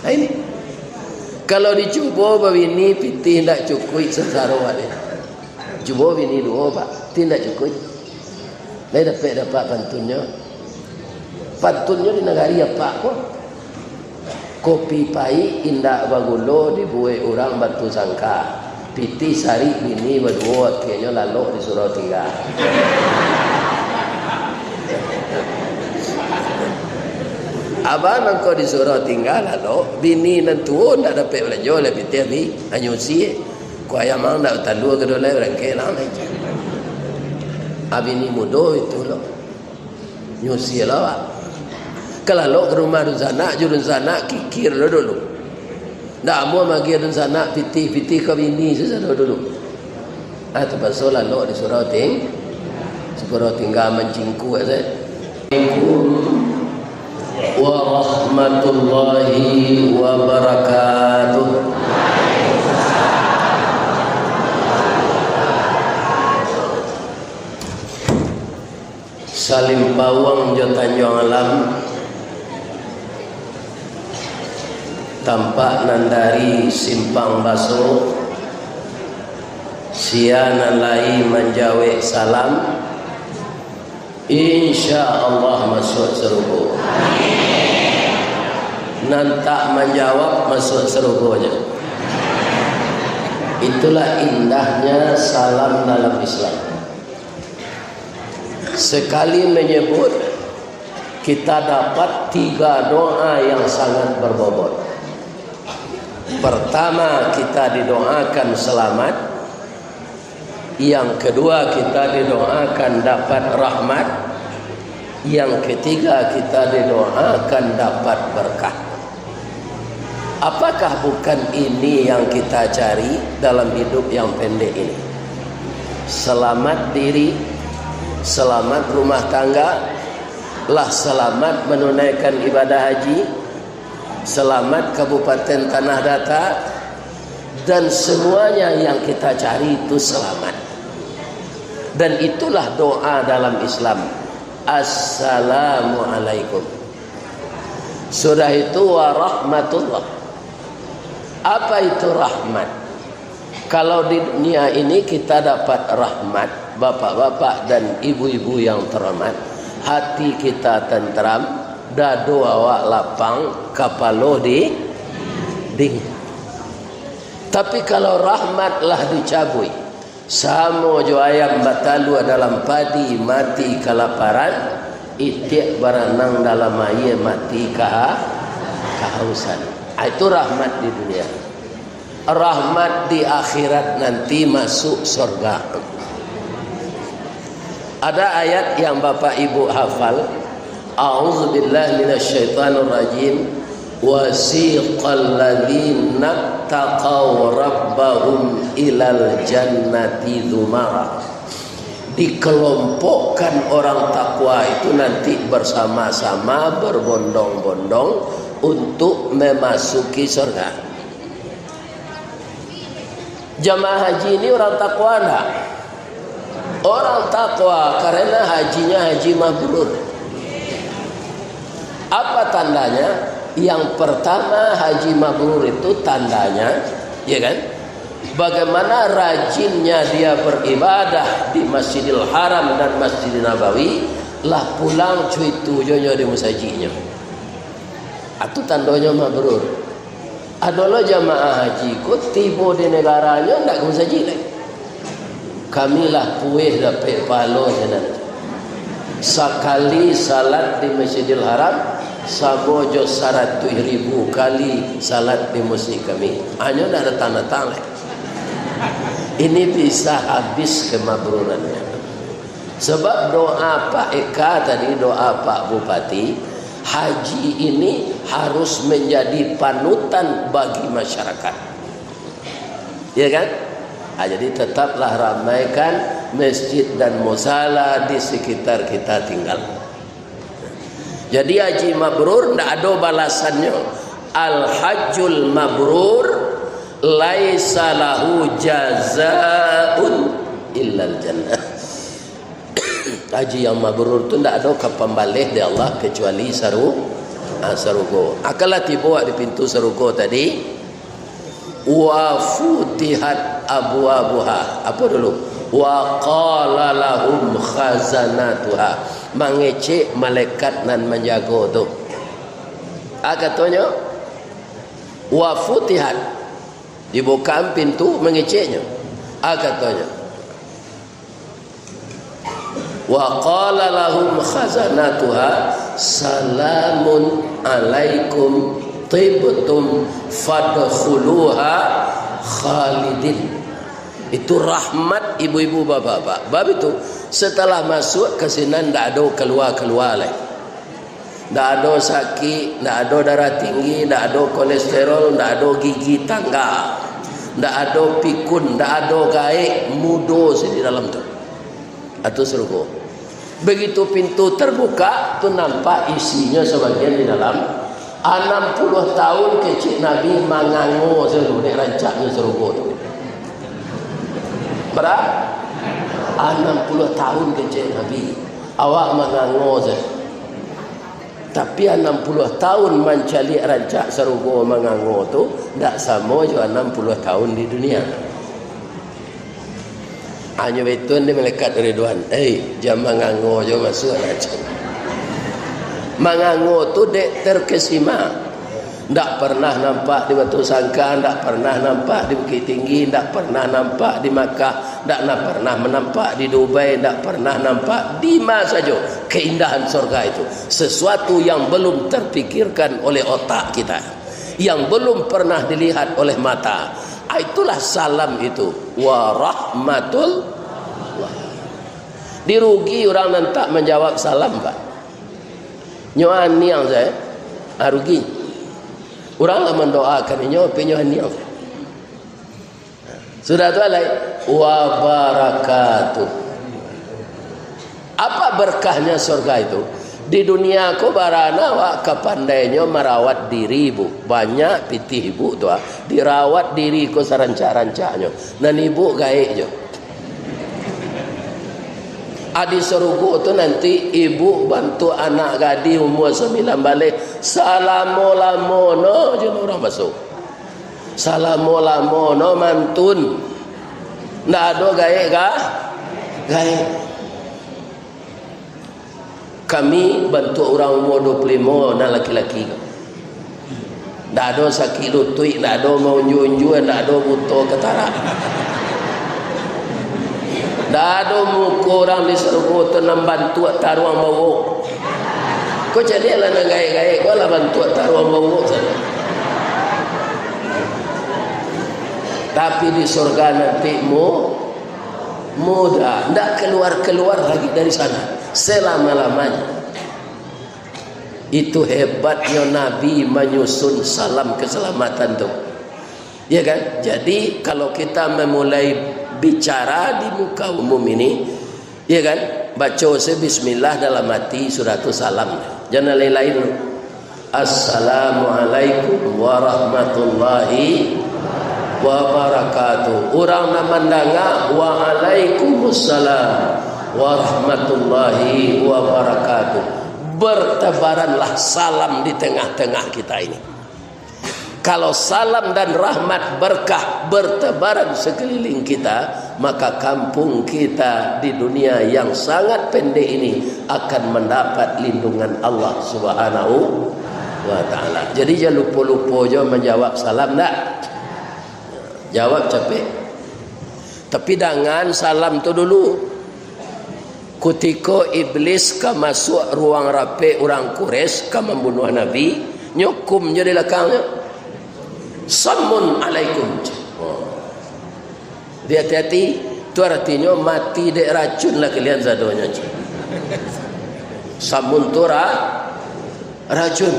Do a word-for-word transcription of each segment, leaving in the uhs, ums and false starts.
Lain. Kalau dicubo babini, pitih indak cukuik, sansaro awak ni. Cubo bini duo, Pak, pitih indak cukuik. Lai dapek dapat pantunnyo. Pantunnyo di nagari apak ko. Kopi paik indak bagulo dibuek urang Batusangka. Pitih sarik bini baduo, akhianyo lalok disuruah tingga. Abah mangko disuruah tingga lalok, bini nan tuo ndak dapek balanjo lai pitih abih, hanyo usie. Ko ayam ang ndak talua kedo lai, barangkek lah. Ah, bini mudo itu lo. Nyusilah awak. Kalalok ka rumah dunsanak, jo dunsanak kikir lo dulu. Ndak amuah magiah dunsanak pitih-pitih ka bini sasado dulu. Ah, tapaso lalok disuruah ting-, disuruah tingga mancingkuak sajo. Assalamualaikum warahmatullahi wabarakatuh. Salimpawang jo Tanjuang Alam, tampak nan dari Simpang Baso, sia nan lai manjawek salam, insya Allah masuak sarugo. Nan tak manjawab masuak sarugo nyo. Itulah indahnya salam dalam Islam. Sekali menyebut, kita dapat tiga doa yang sangat berbobot. Pertama, kita didoakan selamat. Yang kedua, kita didoakan dapat rahmat. Yang ketiga, kita didoakan dapat berkah. Apakah bukan ini yang kita cari dalam hidup yang pendek ini? Selamat diri, selamat rumah tangga, lah selamat menunaikan ibadah haji, selamat Kabupaten Tanah Datar, dan semuanya yang kita cari itu selamat. Dan itulah doa dalam Islam. Assalamualaikum. Sudah itu, warahmatullah. Apa itu rahmat? Kalau di dunia ini kita dapat rahmat, bapak-bapak dan ibu-ibu yang terhormat, hati kita tenteram, dado awak lapang, kapalo di dingin. Tapi kalau rahmat lah dicabuik, samo jo ayam batalua dalam padi mati kalaparan, itiak baranang dalam aia mati kaha-, kahausan. Ah, itu rahmat di dunia. Rahmat di akhirat nanti masuk sorga. Ada ayat yang Bapak Ibu hafal, A'udzubillahi minasyaitonirrajim. Wasiqal ladzina taqaw rabbahum ilal jannati zumara. Dikelompokkan orang takwa itu nanti bersama-sama, berbondong-bondong untuk memasuki surga. Jamaah haji ini orang takwa ndak? Orang takwa karena hajinya haji mabrur. Apa tandanya? Yang pertama, haji mabrur itu tandanya, ya kan? Bagaimana rajinnya dia beribadah di Masjidil Haram dan Masjidil Nabawi, lah pulang cuitu jonyo di musajiknyo. Itu tandonyo mabrur. Ado lo jamaah haji ko tibo di negaranyo ndak ka musajik lai. Kami lah pueh dapek pahalo sinan. Sakali salat di Masjidil Haram, samo jo saratuih ribu kali salat di musajik kami. Anyo ndak datang-datang lai. Ini bisa habis kemabrurannya. Sebab doa Pak Eka tadi, doa Pak Bupati, haji ini harus menjadi panutan bagi masyarakat. Ya kan? Ah, jadi tetaplah ramaikan masjid dan musala di sekitar kita tinggal. Jadi haji mabrur ndak ado balasannyo. Al hajjul mabrur laisa lahu jazaun illal jannah. Haji yang mabrur tu ndak ado ka pambaleh di Allah kecuali saru-, Ah, sarugo. Akanlah tibo di pintu sarugo tadi. Wa futihat abwabuha. Apo dulu? Wa qala lahum khazanatuha. Mangecek malaikat nan manjago tu. Ah, katonyo, wa futihat. Dibukaan pintu, mangeceknyo. Ah, katonyo. Wa qala lahum khazanatuha, salamun alaikum tibtum fadkhuluha khalidin. Itu rahmat ibu-ibu, bapak-bapak. Bab itu, setelah masuk ka sinan, ndak ado kalua-kalua lai. Ndak ado sakik, ndak ado darah tinggi, ndak ado kolesterol, ndak ado gigi tangga, ndak ado pikun, ndak ado gaek, mudo se di dalam tu. Atau sarugo. Begitu pintu terbuka, tu nampak isinyo sabagian di dalam. Anam puluah tahun kecek Nabi mangango se tu, dek rancaknyo sarugo tu. Bara? Anam puluah tahun kecek Nabi. Awak mangango se. Tapi anam puluah tahun mancaliak rancak sarugo mangango tu, ndak samo jo anam puluah tahun di dunia. Hanyo baitu di malaikat Ridwan, "Eh, jan mangango jo masuak rancak." Mangango tu dek terkesima. Ndak pernah nampak di Batu Sangka, ndak pernah nampak di Bukittinggi, ndak pernah nampak di Makkah, ndak na-, pernah nampak di Dubai, ndak pernah nampak di ma sajo keindahan sorga itu. Sesuatu yang belum terpikirkan oleh otak kita, yang belum pernah dilihat oleh mata. Ah, itulah salam itu. Wa rahmatullah. Dirugi urang nan tak manjawab salam, Pak. Nyo aniang sae, ah, rugi. Urang lah mandoakan inyo, tapi nyo aniang sae. Sudah tu alai, wa barakatuh. Apa berkahnya surga itu? Di dunia ko barana awak kapandainyo marawat diri, Bu. Banyak pitih Ibu tu, ah. Dirawat diri ko sarancak-rancaknyo. Nan Ibu gaek jo. Adi sarugo tu nanti ibu bantuak anak gadih umua sambilan baleh, salamo-lamono jo urang baso. Salamo-lamono mantun. Ndak ado gaek ga-, gaek. Kami bantuak urang umua duo puluah limo nan laki-laki ko. Ndak ado sakik lutuik, ndak ado maunjua-unjua, ndak ado buto katarak. Ndak ado muko urang di sarugo tu nan bantuak taruang bauok. Ko caliaklah nan gaek-gaek ko lah bantuak taruang bauok sajo. Tapi di surga nanti mu-, mudah, ndak kaluar-kaluar lagi dari sana selama-lamanya. Itu hebatnyo Nabi manyusun salam keselamatan tu. Ya kan? Jadi, kalau kita memulai bicara di muka umum ini, ya kan? Baco se bismillah dalam hati, sudah tu salam. Jangan lain-lain. Assalamualaikum warahmatullahi wabarakatuh. Urang nan mandanga, "Waalaikumsalam warahmatullahi wabarakatuh." Bertebaranlah salam di tengah-tengah kita ini. Kalau salam dan rahmat berkah bertebaran sekeliling kita, maka kampung kita di dunia yang sangat pendek ini akan mendapat lindungan Allah Subhanahu wa Ta'ala. Jadi, jan lupo-lupo jo manjawab salam, ndak? Jawab capek. Tapi dangan salam tu dulu. Kutiko Iblis ka masuak ruang rapek urang Quraisy ka mambunuah Nabi, nyo kum jo di lakangnyo, "Sammun alaikum." Oh. Jadi hati-hati, tu aratinyo mati dek racun lah kalian sadonyo. Sammun tu ra-, racun.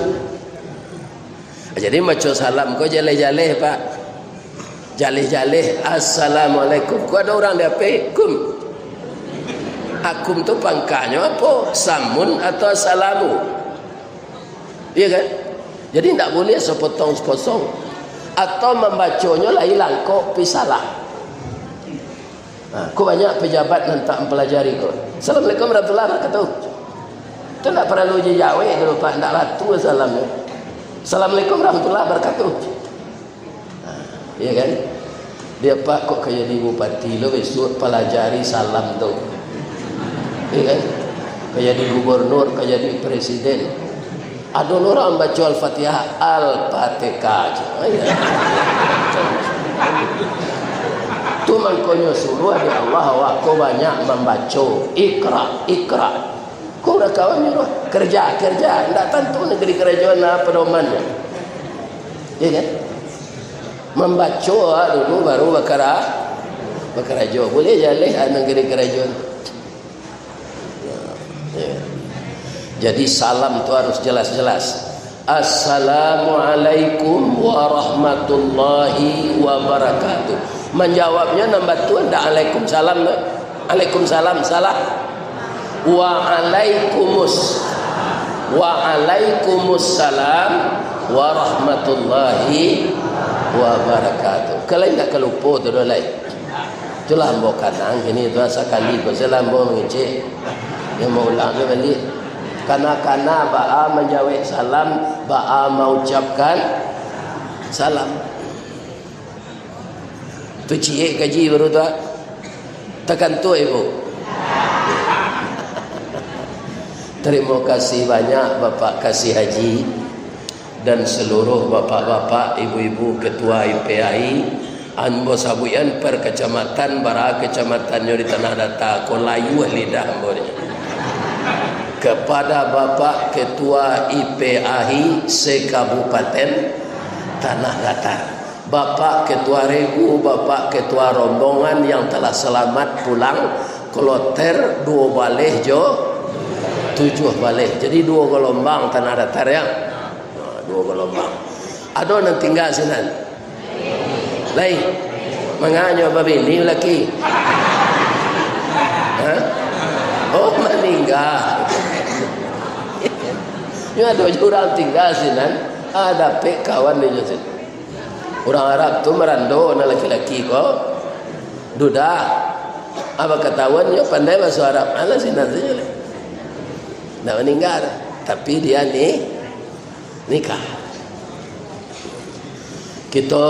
Jadi, maco salam ko jaleh-jaleh, Pak. Jaleh-jaleh, "Assalamualaikum." Ko ado urang di apeh, "Kum." Akum tu pangkanyo apo? Samun atau assalamu? Iya kan? Jadi, ndak buliah sapotong-sapotong. Atau mambaconyo lah ilang ko, pi salah. Ha, ko banyak pejabat nan tak mempelajari ko. "Assalamualaikum warahmatullahi wabarakatuh." Tu ndak paralu dijawek tu, Pak, ndak latu salamnyo. Assalamualaikum warahmatullahi wabarakatuh. Nah, iya kan? Dia, "Pak, kok ka jadi bupati lo, bisuak palajari salam tu." Iya kan? Ka jadi gubernur, ka jadi presiden. Ado lo urang baco Al-Fatihah, Al-Fatihah aja. Iya. Tu mangkonyo suruah dek Allah, awak ko banyak mambaco. Ikra, ikra. Ko urang kawan nyuruah, "Kerja, kerja." Ndak tantu nagari karajoan na padomannyo. Iya kan? Mambaco awak dulu, baru bakara-, bakarajo. Buliah jaleh nagari karajoan. Ya. Jadi salam tu harus jelas-jelas. "Assalamualaikum warahmatullahi wabarakatuh." Manjawabnyo nan batua ndak "Alaikumsalam" tu. "Alaikumsalam", salah. "Waalaikumus-, waalaikumussalam warahmatullahi wabarakatuh." Kalau indak ka lupo tu doh lai. Itulah ambo kanang kini tu, sakali ko sajo lah ambo mangecek. Yang maulang tu baliak. Kana-kana baa manjawek salam, baa maucapkan salam. Tu ciek kaji baru tu, ah. Takantuak, Ibu. Tarimo kasih banyak, Bapak Kasih Haji. Dan seluruh bapak-bapak, ibu-ibu, ketua I P A I, ambo sabuikan per kecamatan, bara kecamatannyo di Tanah Data, ko layuah lidah ambo ni. Kepada Bapak Ketua I P A I se-Kabupaten Tanah Datar, Bapak Ketua Regu, Bapak Ketua Rombongan yang telah selamat pulang, kloter duo baleh jo tujuah baleh. Jadi duo galombang Tanah Datar, ya. Nah, duo galombang. Ado nan tingga sinan? Lai. Manganyo babini laki? Hah? Oh, maningga. Nyo ado juo urang tingga sinan. Ah, dapek kawan inyo sinan. Urang Arab tu marando nan laki-laki ko duda. Ah, bakatahuan nyo pandai bahaso Arab. Alah, sinan sajo lai. Ndak maningga. Tapi dia ni nikah. Kito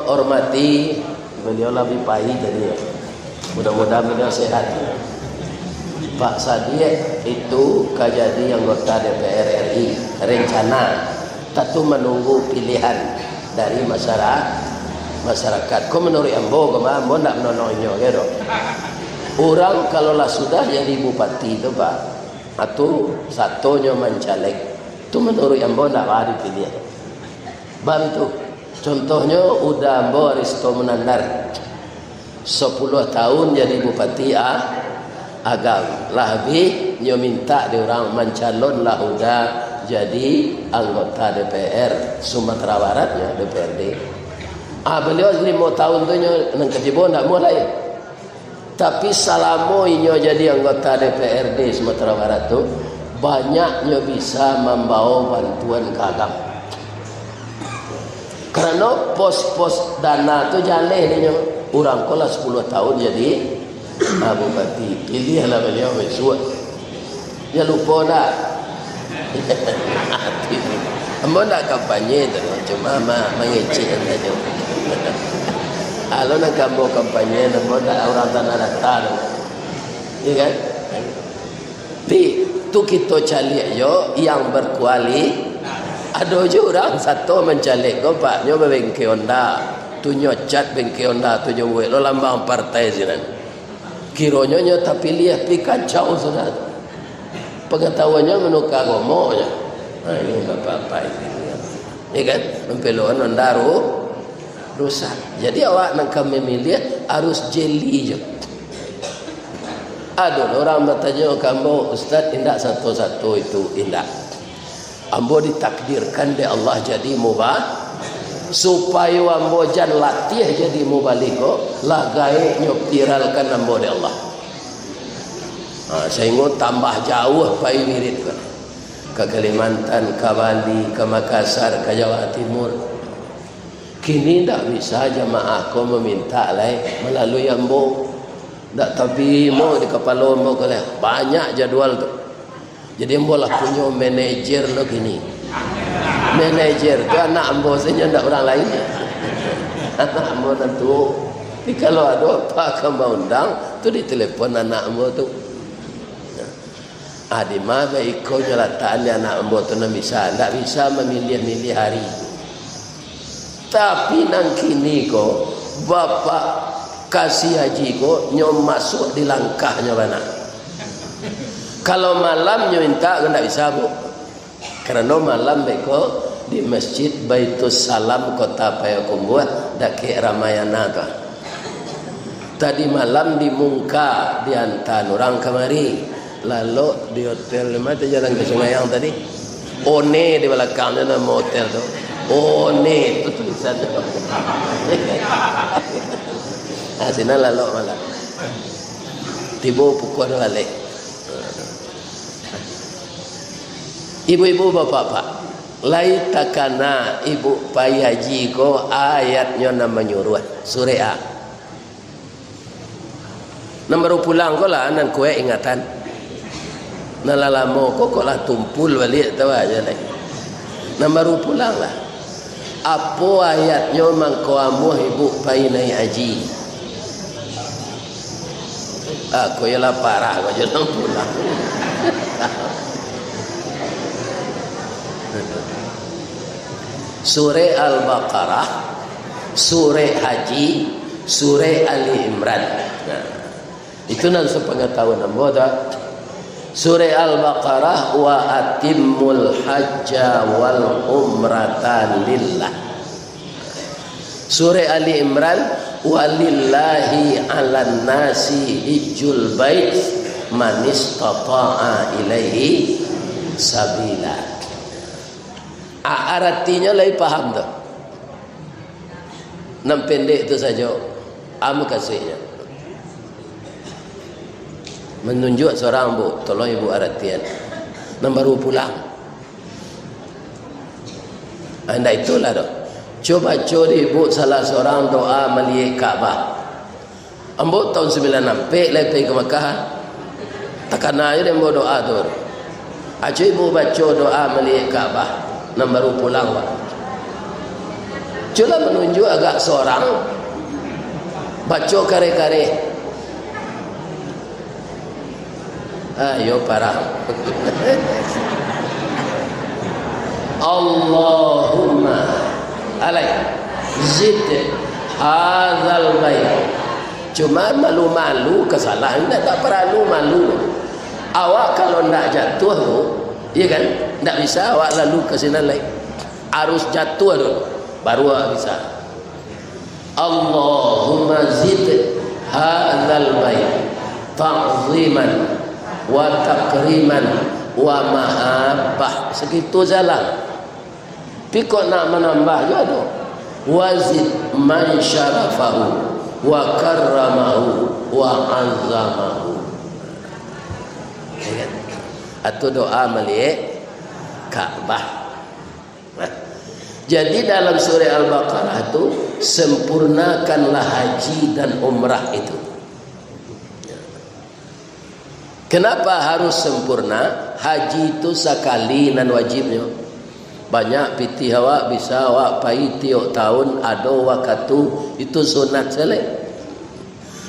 hormati beliau lah bi pai tadi, ya. Mudah-mudahan beliau sehat. Pak Sadiq itu ka jadi anggota D P R R I, rencana. Tantu manunggu pilihan dari masyara-, masyarakat. Ko manuruik ambo, ko mah, ambo ndak manonoh inyo, gitu. Urang kalau lah sudah jadi bupati tu, Pak, atau satonyo mancaleg, tu manuruik ambo ndak baa dipiliah. Baa tu. Contohnyo, uda ambo Aristo Munandar, sapuluah tahun jadi Bupati A-, Agam. Lah abih, nyo mintak dek urang mancalon lah uda jadi anggota D P R Sumatera Barat, nyo, D P R D. Ah, baliau limo tahun tu nyo nan katibo ndak amuah lai. Tapi, salamo inyo jadi anggota D P R D Sumatera Barat tu, banyaknyo bisa mambawa bantuan ka Agam. Karano pos-pos dana tu jaleh dek inyo. Urang ko lah sapuluah tahun jadi, ah, bupati. Piliahlah baliau bisuak. Jan lupo ndak? Ambo ndak kampanye tu, cuma ma-, mangecek sajo. Kalau nan ambo kampanye, ambo ndak urang Tanah Data tu. Iya kan? Tapi, tu kito caliak jo yang berkuali-, ado jo urang sato mancalek ko, Pak, nyo babengke Honda. Tu nyo cat bengke Honda tu jo buek lo lambang partai sinan. Kironyo nyo tapiliah, pi kacau sudah. Pangatahuannyo manuka agamo nyo. Nah, ini bapak-bapak ini. Ya kan? Mampeloan Honda ru-, rusak. Jadi awak nan ka mamiliah harus jeli jo. Ado urang batanyo ka ambo, "Ustaz, indak sato-sato itu, indak." Ambo ditakdirkan dek Allah jadi muba-, supayo ambo jan latiah jadi mubalig ko, lah gaeknyo viralkan ambo dek Allah. Ha, sahinggo tambah jauah pai wirid ko. Ka Kalimantan, ka Bali, ka Makassar, ka Jawa Timur. Kini ndak bisa jamaah ko mamintak lai malalui ambo. Ndak tarimo di kapalo ambo ko lai. Banyak jadwal tu. Jadi, ambo lah punyo manajer lo kini. Manajer tu anak ambo sajo, ndak urang lain. Anak ambo nan tuo. Jadi, kalau ado apo ka maundang, tu ditelepon anak ambo tu. Ah, dima baiko nyo latakan di anak ambo tu nan bisa, ndak bisa mamiliah-miliah hari. Tapi nan kini ko, Bapak Kasih Haji ko, nyo masuak di langkahnyo bana. Kalau malam nyo mintak ko ndak bisa, Bu. Karano malam beko di Masjid Baitus Salam Kota Payakumbuah, dakek Ramayana tu. Tadi malam di Mungka diantaan urang kamari. Lalok di hotel di ma tu, Jalan Ka Sungai Ayang tadi. One di balakang tu namo hotel tu. One tu tulisan tu. Ah, sinan lalok malam. Tibo pukua duo baleh. Ibu-ibu, bapak-bapak, lai takana ibu pai haji ko ayatnyo nan manyuruah, surek a. Nan baru pulang ko lah nan kuaik ingatan. Nan lah lamo ko, kok lah tumpul baliak, tahu aja lai. Nan baru pulang lah. Apo ayatnyo mangko amuah ibu pai naiak haji? Ah, ko iyolah parah ko, jangan pulang. Surek Al-Baqarah, Surek Haji, Surek Ali Imran. Nah, itu nan sapangatahuan ambo tu. Surek Al-Baqarah, "Wa atimmul hajja wal umrata lillah." Surek Ali Imran, "Walillahi 'alan nasi hijjul bait manistata'a ilaihi sabila." A-, aratinyo lai paham tu. Nan pendek tu sajo. Amu kasuiknyo. Manunjuak surang, Bu, tolong ibu aratian. Nan baru pulang. Ah, indak itulah doh. Cubo baco di ibu salah surang doa maliek Ka'bah. Ambo tahun sambilan ampek lai pai ka Makkah. Takana jo dek ambo doa tu. Aco ibu baco doa maliek Ka'bah nan baru pulang, Pak. Cubolah manunjuak agak surang. Baco kareh-kareh. Ayo, parah. Allahumma alai zid hadzal bait. Cuma malu-malu ka salah, indak, tak paralu malu. Awak kalau ndak jatuah tu, iya kan? Ndak bisa awak lalu ka sinan lai. Harus jatuah dulu, baru awak bisa. Allahumma zid hadzal bait ta'ziman wa takriman wa mahabbah. Sakitu sajo lah. Tapi kok nak manambah juo tu. Wazid man syarafahu wa karramahu wa azzamahu. Ya kan? Atau doa maliek Ka'bah. Nah, jadi dalam surah Al-Baqarah tu, sempurnakanlah haji dan umrah itu. Kenapa harus sempurna? Haji tu sakali nan wajibnyo. Banyak pitih awak bisa awak pai tiok tahun, ado wakatu, itu sunat sajo lai.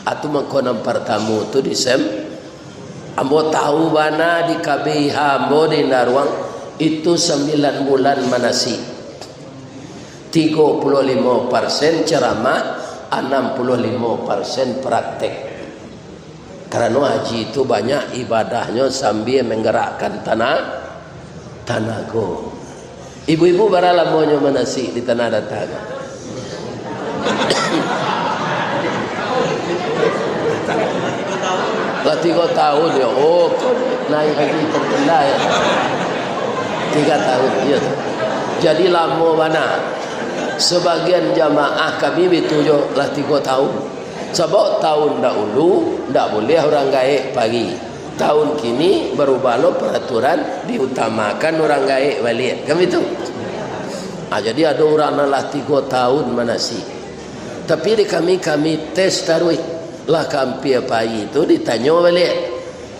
Atu mangko nan partamo tu di sem-, ambo tahu bana di K B I H ambo di Indaruang, itu sambilan bulan manasik. Tigo puluah limo persen ceramah, anam puluah limo persen praktek. Karano haji tu banyak ibadahnyo sambia manggarakkan tana-, tanago. Ibu-ibu, bara lamonyo manasik di Tanah Data ko? Lah tigo tahun yo. Oh, ko naiak haji tertunda yo. Tigo tahun, iyo. Jadi lamo bana. Sabagian jamaah kami bitu jo lah tigo tahun. Sabab tahun dahulu ndak buliah urang gaek pai. Tahun kini barubah lo paraturan, diutamakan urang gaek baliak. Kan bitu? Ah, jadi ado urang nan lah tigo tahun manasik. Tapi di kami, kami tes taruih. Lah ka ampia pai tu ditanyo baliak.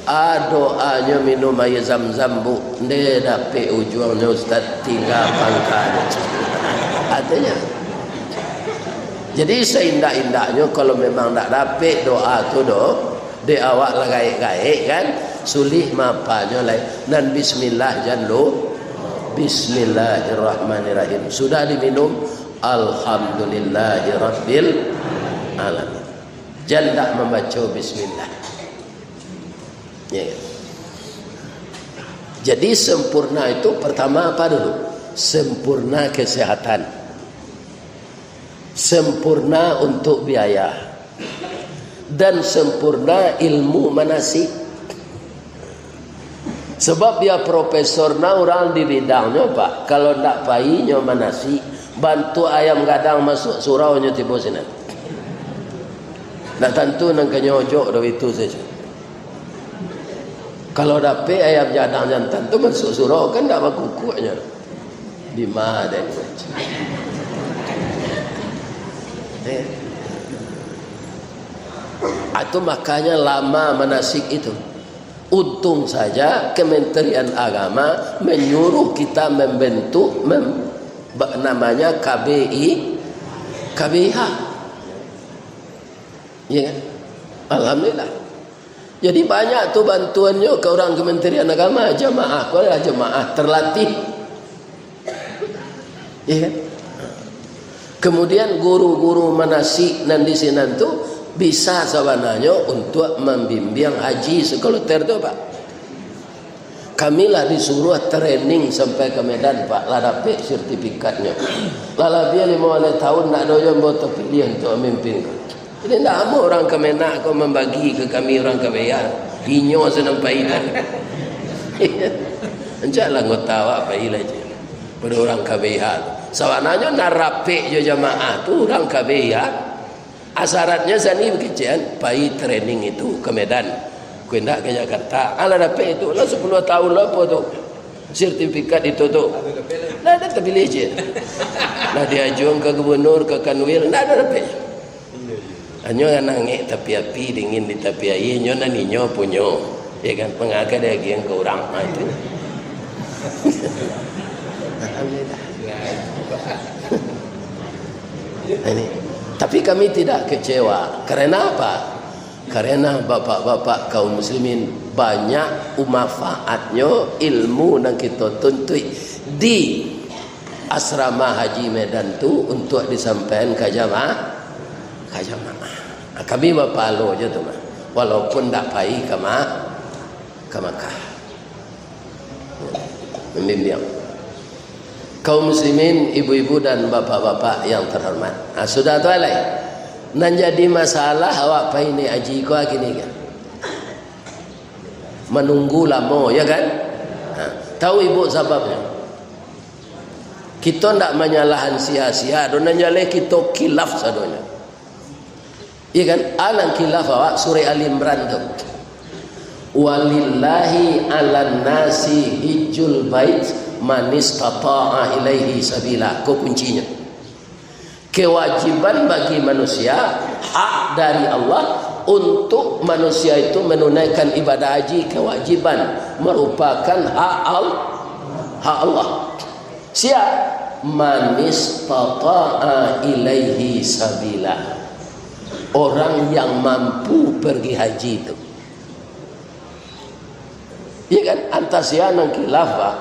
Ah, doanyo minum aia zam-zam, Bu. Nde dapek ujuangnyo, Ustaz, tingga pangkanyo. Artinyo. Jadi, saindak-indaknyo, kalau memang ndak dapek doa tu doh, dek awak lah gaek-gaek, kan, sulik mapalnyo lai. Nan bismillah jan lu-, Bismillahirrahmanirrahim. Sudah diminum, Alhamdulillahirabbil alamin. Jan ndak mambaco bismillah. Ya. Jadi, sempurna itu pertama apa dulu? Sempurna kesehatan. Sempurna untuk biaya. Dan sempurna ilmu manasik. Sebab dia profesor, nah, urang di bidangnyo, Pak. Kalau ndak pai nyo manasik, bantuak ayam gadang masuak surau nyo tibo sinan. Ndak tantu nan ka nyo ojok doh, itu sajo. Kalau dapek ayam gadang jantan tu masuak surau, kan ndak bakukuak nyo. Di ma den? Eh. Itu makanya lama manasik itu. Untung saja Kementerian Agama menyuruh kita membentuk mem-, ba-, namanya K B I, K B I H. Iya kan? Alhamdulillah. Jadi, banyak tu bantuannyo ka urang Kementerian Agama, jamaah, ko adalah jamaah terlatih. Iya kan? Kemudian, guru-guru manasik nan di sinan tu bisa sabananyo untuak mambimbing haji sekaloter tu, Pak. Kami lah disuruh training sampai ka Medan, Pak, lah dapek sertifikatnyo. Lah labiah limo baleh tahun ndak ado juo ambo tapiliah untuak mamimpin ko. Jadi, ndak amuah urang Kemenag ko mambagi ka kami urang K B I H. Inyo se nan pai tu. Rancak lah anggota awak pai lah je. Pado urang K B I H. Sabananyo nan rapek jo jamaah tu urang K B I H. Syaratnyo sani bakecekan, pai training itu ka Medan. Ko indak ka Jakarta. Alah dapek itu lah sapuluah tahun lah apo tu. Sertifikat itu tu. Ndak ado tapiliah je. Lah diajuang ka gubernur, ka kanwil, ndak ado dapek. Hanyo nan angek tapi api, dingin di tapi aia, nyo nan inyo punyo. Ya kan, manga ka diagiahan ka urang. Ha, itu. Alhamdulillah. Ini. Tapi kami tidak kecewa. Karena apa? Karena bapak-bapak kaum muslimin, banyak manfaatnyo ilmu nan kito tuntuik di asrama Haji Medan tu untuak disampaikan ka jamaah, ka jamaah. Nah, kami bapahalo je tu mah, walaupun ndak pai ka Ma-, ka Makkah. Mambimbing. Kaum muslimin, ibu-ibu dan bapak-bapak yang terhormat. Nah, sudah tu alai. Nan jadi masalah awak pai naiak haji ko kini ko. Manunggu lamo, ya kan? Nah, tahu ibu sababnyo? Kito ndak manyalahan sia-sia, doh nan jaleh kito khilaf sadonyo. Iya kan? A nan khilaf awak, surah Ali Imran tu. "Walillahi 'alan nasi hijjul bait manistata'a ilaihi sabila." Ko kuncinyo. Kewajiban bagi manusia, hak dari Allah, untuk manusia itu menunaikan ibadah haji, kewajiban, merupakan hak Al-, hak Allah. Sia? Manistata'a ilaihi sabila. Orang yang mampu pergi haji itu. Iya kan? Antah sia nan khilaf, Pak.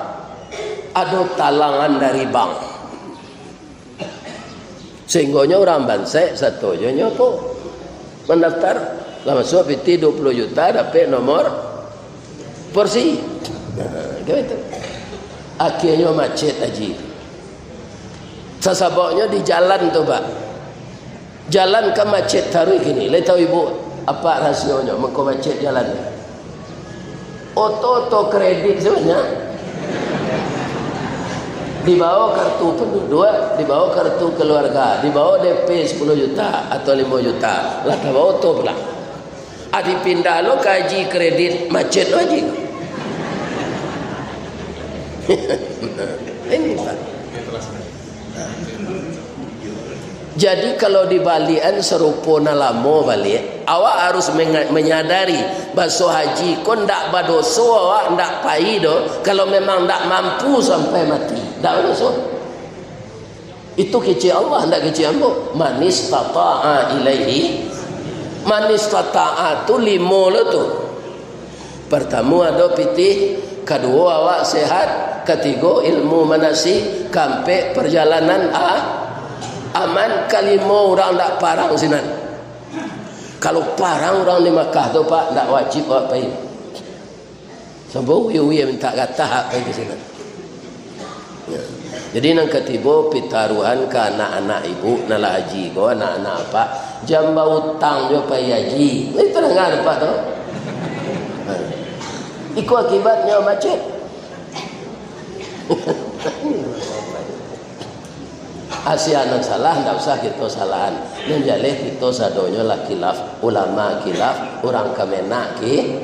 Ado talangan dari bank. Sehinggonyo urang bansaik sato jo nyo ko mandaftar. Lah masuak pitih duo puluah juta, dapek nomor porsi. Nah, kan itu. Akhirnyo macet haji. Sasababnyo di jalan tu, Pak. Jalan kan macet taruih kini. Lai tahu ibu apa rasionyo mangko macet jalan? Oto-oto kredit sabanyak. Dibawa kartu penduduk, dibawa kartu keluarga, dibawa D P sepuluh juta atau limo juta, lah tabawa oto pulang. Ah, dipindah lo ka haji kredit, macet lo haji. Ini, Pak. Jadi, kalau dibaliakan sarupo nan lamo baliak, Awak harus menga-, menyadari, baso haji ko ndak badoso, awak ndak pai doh, kalau memang ndak mampu sampai mati. Ndak badoso. Itu kecek Allah, ndak kecek ambo. Manistata'a ilaihi. Manistata'a tu limo lo tu. Partamo ado pitih, kaduo awak sehat, katigo ilmu manasik, kaampek parjalanan a-, aman, kalimo urang ndak parang sinan. Kalau parang urang di Makkah tu, Pak, ndak wajib awak pai. Sampai uwi-uwi mintak gatah pai ka sinan. Ya. Jadi, nan katibo, pitaruahan ka anak-anak ibu, nan lah haji ko, anak-anak apak, jan bautang jo pai haji. Lai tadanga apak tu? Ha. Iko akibatnyo macet. Asia nan salah, ndak usah kito salahan. Nan jaleh kito sadonyo lah khilaf, ulama khilaf, urang Kemenag ki-,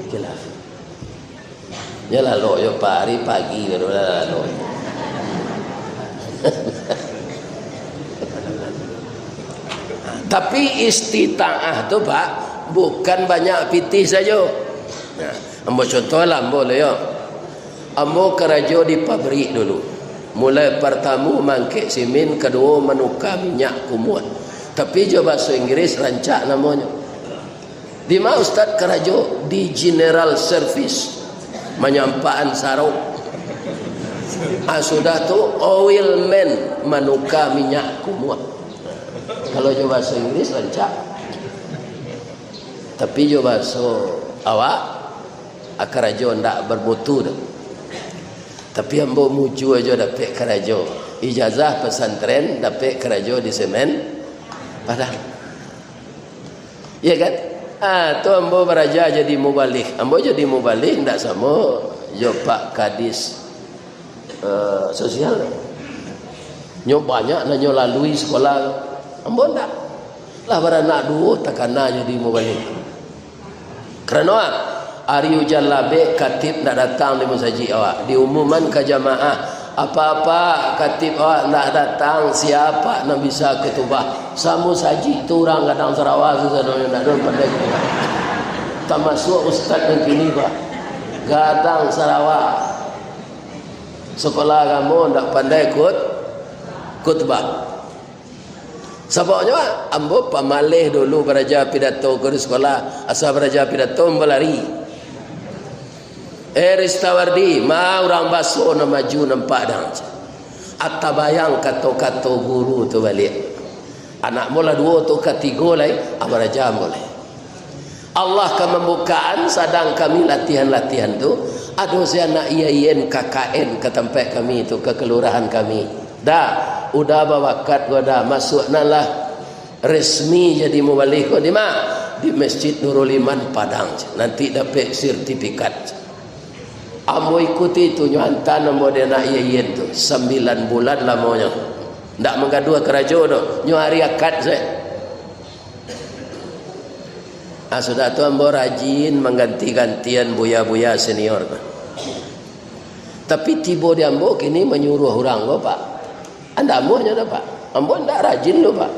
khilaf. Nyo lalok jo Pak Ari pagi baru lah lalok. Tapi istitaah tu, Pak, bukan banyak pitih sajo. Nah, ambo contoh lah ambo lo yo. Ambo karajo di pabrik dulu. Mulai partamo maangkek simin, kaduo manuka minyak kumuah. Tapi jo bahaso Inggris rancak namonyo. Di ma Ustaz karajo? Di General Service, manyampaan sarok. Ah, sudah tu oil man, manuka minyak kumuah. Kalau jo bahaso Inggris rancak. Tapi jo bahaso awak, ah, karajo ndak bermutu tu. Tapi ambo mujua jo dapek karajo. Ijazah pesantren, dapek karajo di Semen Padang. Iya kan? Ah, tu ambo baraja jadi mubalig. Ambo jadi mubalig ndak samo jo Pak Kadis, eh, sosial. Nyo banyak nan nyo lalui sekolah. Ambo ndak. Lah baranak duo takana jadi mubalig. Karano, ah, ari ujan labek, katib ndak datang di musajik awak. Diumuman ka jamaah, "Apak-apak, katib awak ndak datang, sia nan bisa khutubah?" Samusajik tu urang Gadang Sarawa tu sadonyo ndak ado nan pandai khutubah. Tamasuak ustaz nan kini, Pak. Gadang Sarawa. Sekolah agamo ndak pandai khut-, khutubah. Sababnyo, ambo pamaleh dulu baraja pidato ko di sekolah, asa baraja pidato ambo lari. "Eh, Ristawardi, ma urang baso nan maju nampak dang?" Atabayang kato-kato guru tu baliak. Anak ambo lah duo tu, katigo lai, ah, baraja ambo lai. Allah ka mambukaan, sadang kami latihan-latihan tu, ado si anak I A I N K K N ka tampek kami tu, ka kalurahan kami. Dah, udah babakat ko dah, masuak nan lah resmi jadi mubalig ko di ma? Di Masjid Nurul Iman Padang, nanti dapek sertifikat. Ambo ikuti tu, nyo antaan ambo di anak I A I N tu, sambilan bulan lamonyo. Ndak manggaduah karajo doh, nyo ari akad sajo. Ah, sudah tu ambo rajin mangganti-gantian buya-buya senior tu. Tapi tibo di ambo kini manyuruah urang ko, Pak. Andak amuahnyo doh, Pak. Ambo ndak rajin doh, Pak.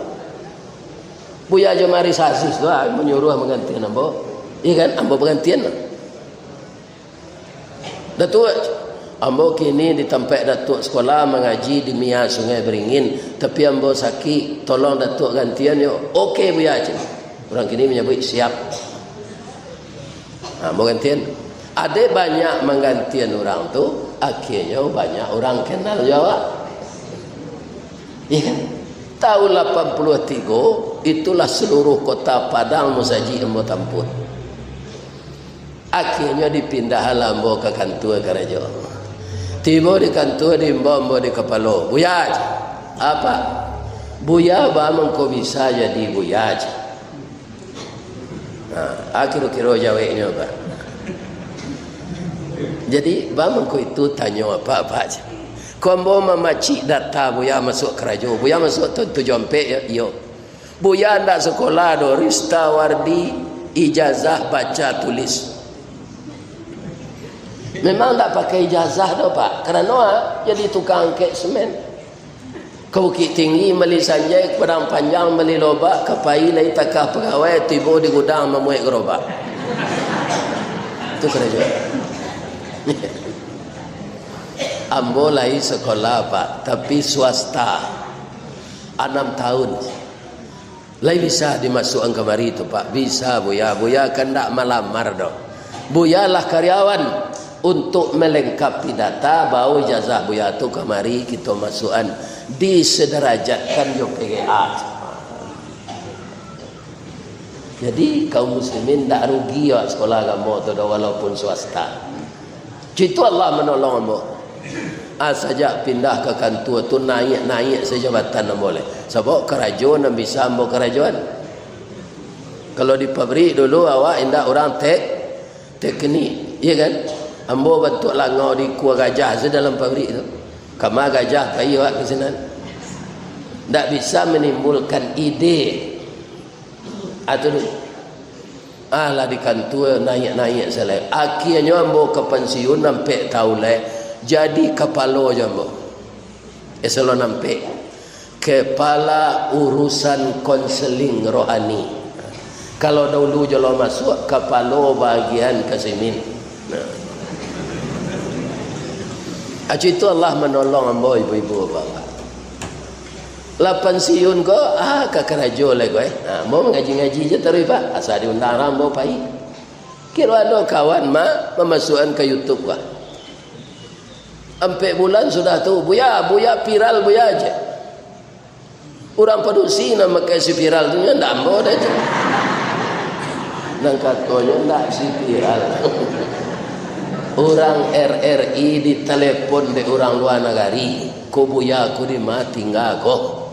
Buya Jomari Sazis tu, ah, manyuruah manggantian ambo. Iya kan? Ambo bagantian lah. "Datuak, ambo kini di tampek Datuak sekolah mangaji di Mia Sungai Beringin, tapi ambo sakik, tolong Datuak gantian yo." "Oke, Buya," cek. Urang kini manyabuik, "Siap." Nah, ambo gantian. Ade banyak manggantian urang tu, akhianyo banyak urang kenal jo awak. Iya kan? Tahun lapan puluah tigo, itulah seluruh kota Padang musajik ambo tampuah. Akhianyo dipindahan ambo ka kantua karajo. Tibo di kantua, diimbau ambo di kapalo, "Buya," cek. "Apo?" "Buya, baa mangko bisa jadi buya?" cek. Nah, a kiro-kiro jaweknyo, Pak. Jadi, baa mangko itu tanyo apak-apak, cek. "Ko ambo mamacik data Buya masuak karajo, Buya masuak tahun tujuah ampek, yo?" "Iyo." "Buya ndak sekolah doh, Ristawardi, ijazah baca tulis." Memang ndak pakai ijazah doh, Pak. Karano, ah, jadi tukang angkek semen. Ka Bukik Tinggi mali sanjai, ka Padang Panjang mali lobak, ka Pai lai takah pagawai, tibo di gudang mamuek garobak. Tu karajo. Ambo lai sakolah, Pak, tapi swasta. Anam tahun. Lai bisa dimasuakan kamari tu, Pak? Bisa, Buya. Buya kan ndak malamar doh. Buya lah karyawan. Untuk melengkapi data, bao ijazah Buya tu kamari, kito masuakan disederajatkan jo P G A. Jadi, kaum muslimin ndak rugi awak sekolah agamo tu doh, walaupun swasta. Cito Allah manolong ambo. Ah, sajak pindah ka kantua tu, naiak-naiak sajo jabatan ambo lai. Sabab karajo nan bisa ambo karajoan. Kalau di pabrik dulu, awak indak urang tek-, teknik, iyo kan? Ambo bantuak langau di ikua gajah se dalam pabrik tu. Kama gajah pai awak ka sinan. Ndak bisa manimbulkan ide. Ah, tu dulu. Ah, lah di kantua, naiak-naiak se lai. Akhianyo ambo ka pansiun, ampek taun lai. Jadi kapalo jo ambo. Eselon ampek. Kepala Urusan Konseling Rohani. Kalau dahulu jo lo masuak, kapalo bagian kasimin. Nah. Acu itu Allah manolong ambo, ibu-ibu, bapak. Lah pansiun ko, ah, ka karajo lai ko, eh. Nah, ambo mangaji-ngaji je taruih, Pak. Asa diundang urang, ambo pai. Kiro ado kawan, Mak, mamasuakan ka YouTube ko. Ampek bulan sudah tu, "Buya, Buya viral, Buya," je. Urang padusi nan makai si viral tu, nyo ndak ambo doh tu. Nan katonyo ndak si viral. Urang R R I ditalepon dek urang lua nagari, "Ko Buya ko dima tingga ko?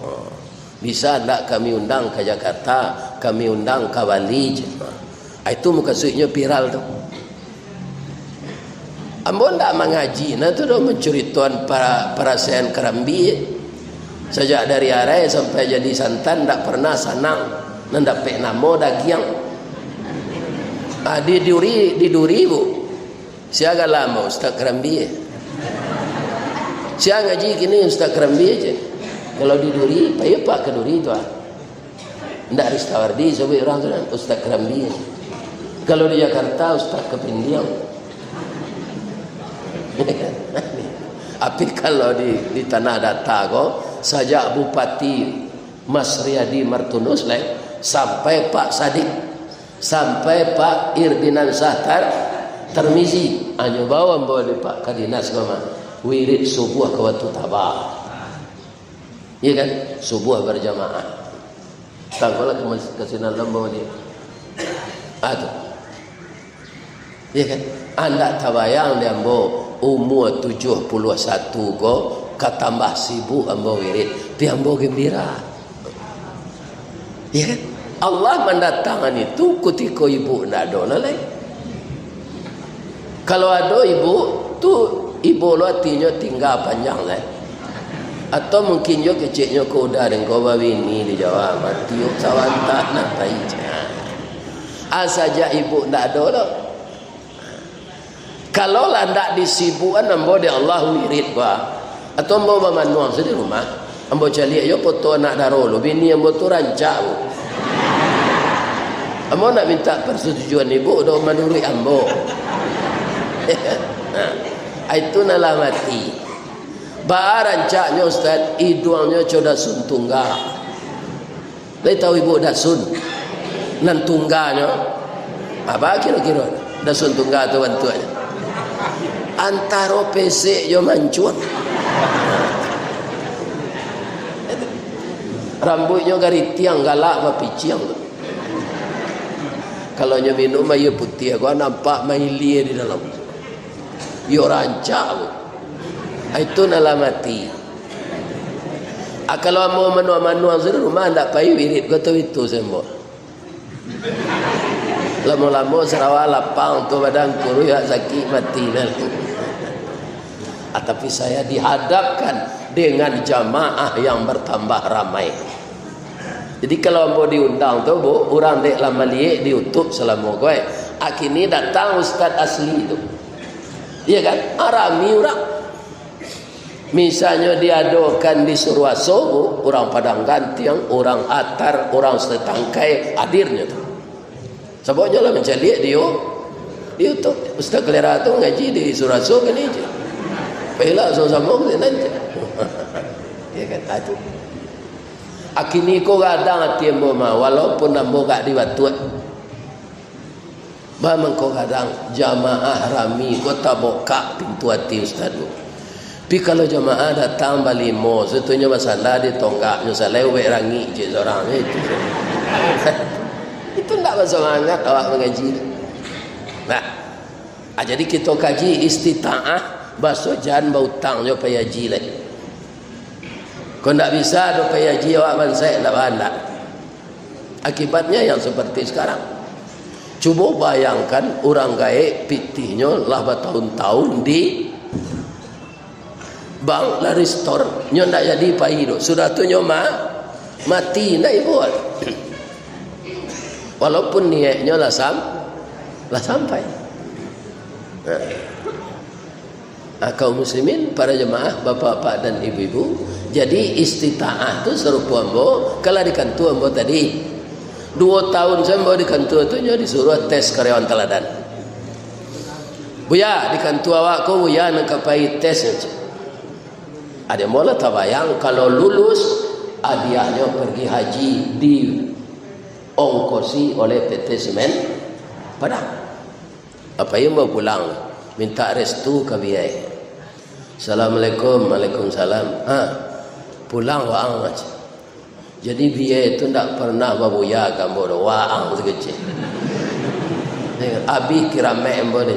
Bisa ndak kami undang ka Jakarta, kami undang ka Bali," je. Ah, itu mukasuiknyo viral tu. Ambo ndak mangaji nah tu doh, mancuritoan pa-, parasaian karambia. Sajak dari arai sampai jadi santan, ndak pernah sanang. Nan dapek namo dagiang. Ah, di Duri, di Duri, Bu. Sia gala ambo, Ustaz Karambia. Sia ngaji kini, Ustaz Karambia je. Kalau di Duri, pai apak ka Duri tu, ah. Ndak Ristawardi, sabuik urang tu, Ustaz Karambia. Kalau di Jakarta, Ustaz Kapindiang. Tapi kalau di, di Tanah Data ko, sajak Bupati Mas Riyadi Martunus lai, sampai Pak Sadik, sampai Pak Irdinansyah Tar-, Tarmizi, anyo bao ambo di Pak Kadinas ko mah, wirid subuah ka Batu Taba. Iya kan? Subuah berjamaah. Tangkolah ke mas-, ke sinan lambau ni. Ah, tu. Iya kan? Andak tabayang di ambo, umur tujuh puluh satu ko, katambah sibuk ambo wirid, tapi ambo gembira. Iya kan? Allah mandatangkan itu kutiko ibu ndak ado lah lai. Kalau ado ibu, tu ibo lo atinyo tingga panjang lai. Atau mungkin jo keceknyo ko udah dengko babini di Jawa, mati sabanta nak pai. Ah, sajak ibu ndak ado lo. Kalau lah ndak disibukan ambo dek Allah wirid ko, atau ambo bamanuang sajo di rumah, ambo caliak jo foto anak daro lo, bini ambo tu rancak lo. Ambo ndak minta persetujuan ibu doh, manuruik ambo. Nah, itu nan lah mati. Baa rancaknyo, Ustaz, iduangnyo co dasun tungga. Lai tahu ibu dasun? Nan tungganyo. Apa kiro-kiro dasun tungga tu bantuaknyo? Antaro pesek jo mancuang. Rambuiknyo garitiang, galak bapiciang tu. Kalau nyo minum aia putiah, ko nampak mailia di dalam. Iyo rancak tu. Ah, itu nan lah mati. Ah, kalau ambo manuang-manuang sudah rumah, ndak pai wirid ko tu itu sembo. Lamo-lamo sarawa lapang tu badan kuruih, awak sakik mati nah. Ah, tapi saya dihadapkan dengan jamaah yang bertambah ramai. Jadi kalau ambo diundang tu, Bu, urang dek lah maliek di YouTube salamo ko, eh. Ah, kini datang ustaz asli tu. Iya kan? Ah, rami urang. Misalnyo diadokan di Suruaso, urang Padang Gantiang, urang Atar, urang Setangkai hadirnyo tu. Sababnyo lah mancaliak di, di YouTube. Ustaz Kalera tu ngaji di Suruaso kini je. Payolah samo-samo ka sinan je. Ya kan? Ah, tu. Akini ko gadang ati ambo mah, walaupun ambo gak di Batuak. Ba mangko gadang, jamaah rami ko tabukak pintu ati ustaz tu. Tapi kalau jamaah datang balimo, sutunyo basanda di tonggaknyo, salai ubek rangik cek sorang, eh, itu. Itu ndak basamangat awak mangaji. Nah, ah, jadi kito kaji istitaah, baso jan bautang jo pai haji lai. Kok ndak bisa do pai haji awak bansaik, ndak bahandak. Akibatnya yang seperti sekarang. Cubo bayangkan, urang gaek pitihnyo lah batahun-tahun di bank, lah ristor, nyo ndak jadi pai doh. Sudah tu nyo ma-, mati, ndak ibo. Walaupun niatnyo lah sam-, lah sampai. Nah. Ah, kaum muslimin, para jemaah, bapak-bapak dan ibu-ibu, jadi istitaah tu sarupo ambo, kalau di kantua ambo tadi. Duo tahun sajo ambo di kantua tu, nyo disuruah tes karyawan taladan. "Buya, di kantua awak ko, Buya nan ka pai tes." Ado ambo lah tabayang, kalau lulus, hadiahnyo pergi haji diongkosi oleh P T Semen Padang. Apo iyo ambo pulang, mintak restu ka biyai. "Assalamualaikum." "Waalaikumsalam." "Ha, pulang waang," cek. "Jadi biyai tu ndak pernah babuya ka ambo doh, waang sakecek. Abih kiramek ambo ni.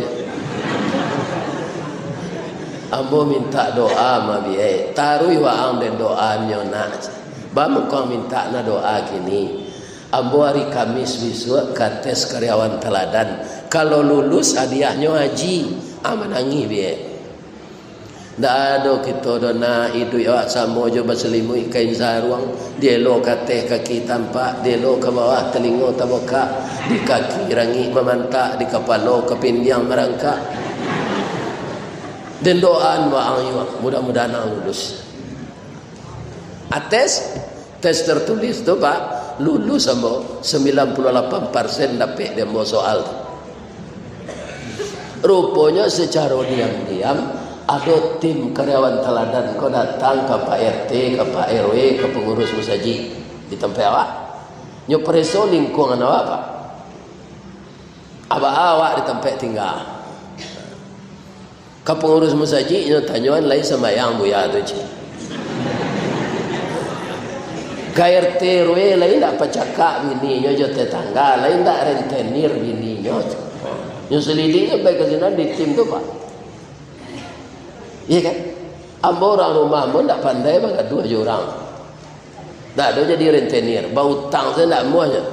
Ambo mintak doa ma biyai, taruih waang den doanyo nak," cek. "Ba mangko mintak na doa kini?" "Ambo ari Kamis bisuak ka tes karyawan taladan. Kalau lulus, hadiahnyo haji." Ah, manangih biyai. "Ndak ado kito doh nak, iduik awak samo jo basalimuik kain saruang, dielo ka ateh kaki tampak, dielo ka bawah talingo tabukak, di kaki rangik mamantak, di kapalo kapindiang marangkak. Den doaan waang, mudah-mudahan ang lulus." Ates, tes tertulis tu, Pak, lulus ambo, sembilan puluh lapan persen dapek di ambo soal tu. Ruponyo, secaro diam-diam, ado tim karyawan taladan ko datang ka Pak R T, ka Pak R W, ka pangurus musajik di tampek awak. Nyo pareso lingkungan awak, Pak. Aba awak di tampek tingga. Ka pangurus musajik nyo tanyoan, "Lai sambayang buya tu, cek?" Ka R T R W lai ndak pacakak bininyo jo tetangga, lai ndak rentenir bininyo. Nyo selidik sampai ka sinan di tim tu, Pak. Iya kan? Ambo urang rumah ambo ndak pandai bagaduah jo urang. Ndak ado jadi rentenir, bautang sajo ndak amuahnyo.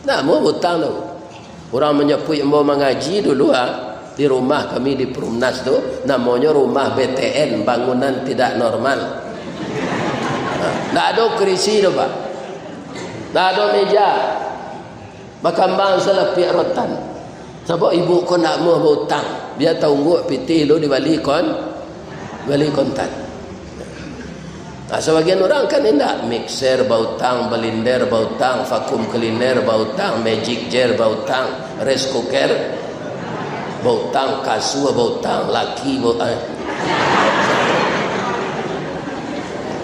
Ndak amuah bautang tu. Urang manjapuik ambo mangaji dulu, ha, di rumah kami di Perumnas tu, namonyo rumah B T N, bangunan tidak normal. Ha, ndak ado kurisi tu, Pak. Ndak ado meja. Bakambang salapiak rotan. Sabab ibu ko ndak amuah bautang. Bia taungguak pitih lu dibali kon-, bali kontan. Nah, sabagian urang kan indak, mixer bautang, blender bautang, vacuum cleaner bautang, magic jar bautang, rice cooker bautang, kasua bautang, laki bautang.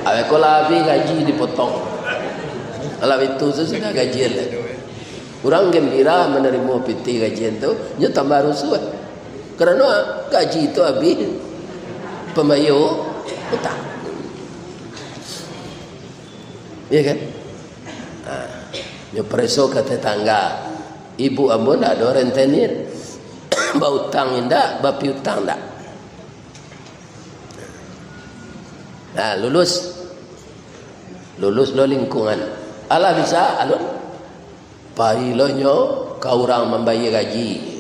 Awak ko lah abih gaji dipotong. Alah itu sudah gajian lah. Urang gembira manarimo pitih gajian tu, nyo tambah rusuah. Karano gaji tu abih pambayia utang. Iya kan? Ha, nyo pareso ka tetangga, "Ibu ambo ndak ado rentenir. Bautang indak, bapiutang indak." Nah, lulus. Lulus lo lingkungan. Alah bisa, alun. Pai lo nyo ka urang mambayia gaji.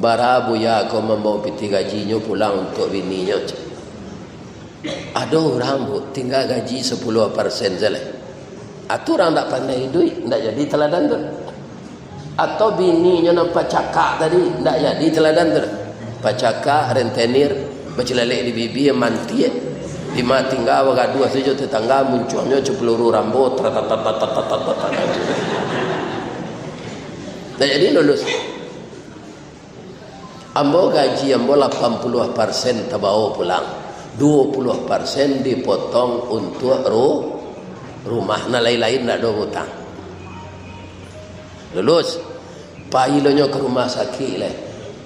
"Bara buya ko mambao pitih gajinyo pulang untuak bininyo," cek. Ado urang, Bu, tingga gaji sapuluah persen sajo lai. Atau urang ndak pandai iduik, ndak jadi taladan tu. Atau bininyo nan pacakak tadi, ndak jadi taladan tu. Pacakak, rentenir, Bacilalek di bibia, mantiak. Di ma tingga bagaduah tu jo tetangga, muncuangnyo cak peluru Rambo. Tat, tat, tat, tat, tat, tat, tat, tat. Dah jadi lulus. Ambo gaji ambo lapan puluah persen tabao pulang. Duo puluah persen dipotong untuak ru-, rumah. Nan lain-lain ndak ado utang. Lulus. Pai lo nyo ka rumah sakik lai.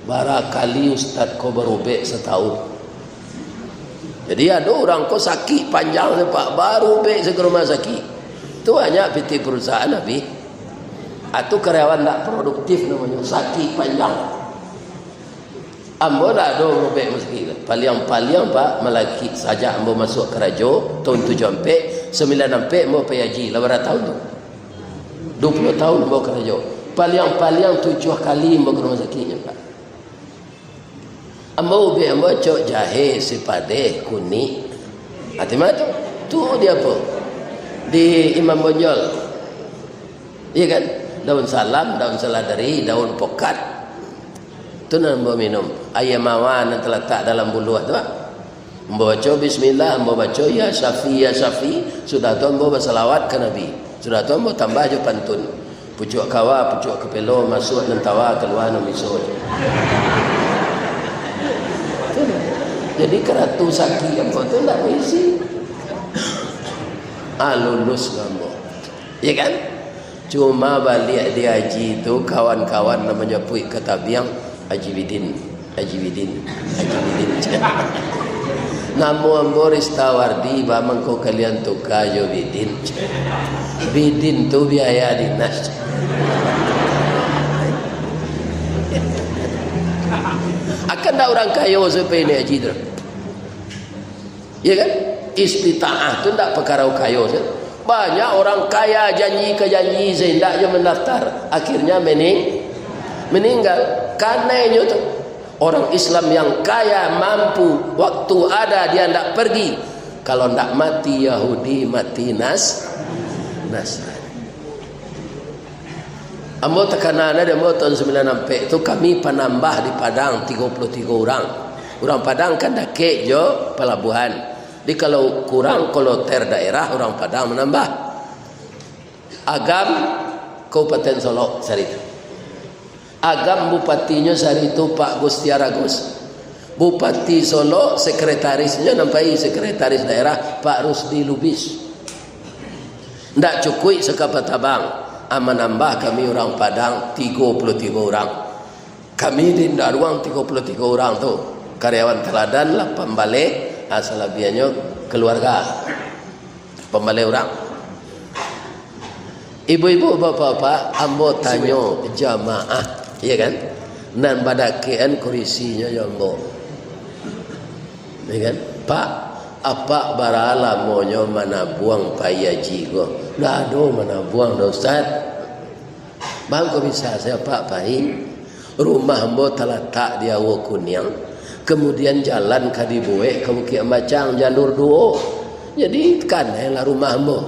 Bara kali ustad ko barubek satahun. Jadi ado urang ko sakik panjang se, Pak, barubek se ka rumah sakik. Tu banyak pitih perusahaan abih. Atu karyawan ndak produktif namonyo, sakik panjang. Ambo ndak ado barubek rumah sakik. Paliang-paliang, Pak, malakik sajak ambo masuak karajo tahun tujuah ampek, sambilan ampek ambo pai haji, lah bara tahun tu. Duo puluah tahun ambo karajo. Paliang-paliang tujuah kali ambo ka rumah sakik nyo, Pak. Ambo ubek ambo cok jahe, sipadeh, kunik. Ati mah tu? Tu di apo? Di Imam Bonjol. Iya kan? Daun salam, daun saladari, daun pokat. Tu nan ambo minum. Aia mawar nan talatak dalam buluah tu, ah. Ambo baco bismillah, ambo baco ya Syafi, ya Syafi. Sudah tu ambo basalawat ka Nabi. Sudah tu ambo tambah jo pantun. Pucuak kawa, pucuak kapelo, masuak nan tawa, kalua nan biso. Jadi karatu sakik ambo tu ndak baisi. Ah, lulus lah ambo. Iya kan? Cuma baliak di haji tu, kawan-kawan nan manjapuik ka tabiang, "Haji Bidin, Haji Bidin, Haji Bidin." Namo ambo Ristawardi, ba mangko kalian tuka jo Bidin. Bidin tu biaya dinas. Akan ndak urang kayo sampai naik haji tu? Iya kan? Istitaah tu ndak pakaro kayo se. Banyak orang kaya janji ka janji se, indak jo mandaftar. Akhirnya mening-, meninggal. Kanai nyo tu. Orang Islam yang kaya, mampu, waktu ada dia ndak pergi. Kalau ndak mati Yahudi, mati Nas-, Nasrani. Ambo takana nyo di ambo tahun sambilan ampek tu, kami panambah di Padang tigo puluah tigo urang. Urang Padang kan dakek jo palabuahan. Jadi kalau kurang kloter daerah, urang Padang manambah. Agam, Kabupaten Solok sari tu. Agam bupatinyo sari tu Pak Gustiar Agus. Bupati Solok, sekretarisnyo nan pai sekretaris daerah Pak Rusdi Lubis. Ndak cukuik Sakapatabang, ah, manambah kami urang Padang tigo puluah tigo urang. Kami di Indaruang tigo puluah tigo urang tu. Karyawan teladan lapan baleh, ah, salabiahnyo kaluarga. Pambaleh urang. Ibu-ibu, bapak-bapak, ambo tanyo jamaah, iya kan? Nan badakekan kurisinyo jo ambo. Iya kan? "Pak, apak bara lamonyo manabuang pai haji ko?" "Ndak ado manabuang doh, Ustaz." "Baa kok bisa se apak pai? Rumah ambo talatak di Aua Kuniang, kamudian jalan ka dibuek ka Bukik Ambacang, jalur duo. Jadi, kanailah rumah ambo.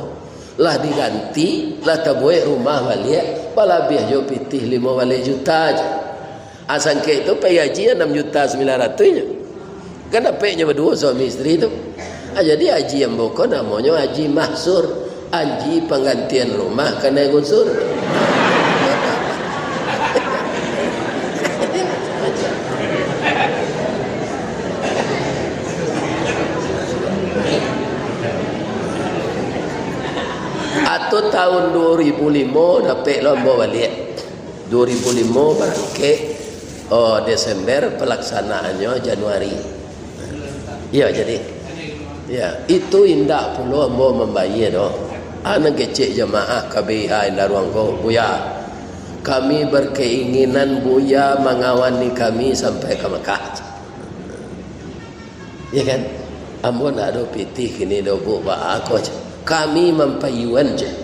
Lah diganti, lah tabuek rumah baliak, balabiah jo pitih limo baleh juta se. Ah, sangkek tu pai haji anam juta sambilan ratuih nyo. Kan dapeknyo baduo suami isteri tu. Ah, jadi haji ambo ko namonyo Haji Mahsur, Haji panggantian rumah kanai gusur." Atau tahun duo ribu limo dapek lo ambo baliak. Duo ribu limo barangkek, oh, Desember, palaksanaannyo Januari. Iyo, jadi. Ya, itu indak pulo ambo mambayia doh. Ah, nan kecek jamaah K B I H Indaruang ko, "Buya, kami berkeinginan Buya mangawani kami sampai ka Makkah." Ya kan? "Ambo ndak ado pitih kini doh, Bu, baa ko," cek. "Kami mampayuan," cek.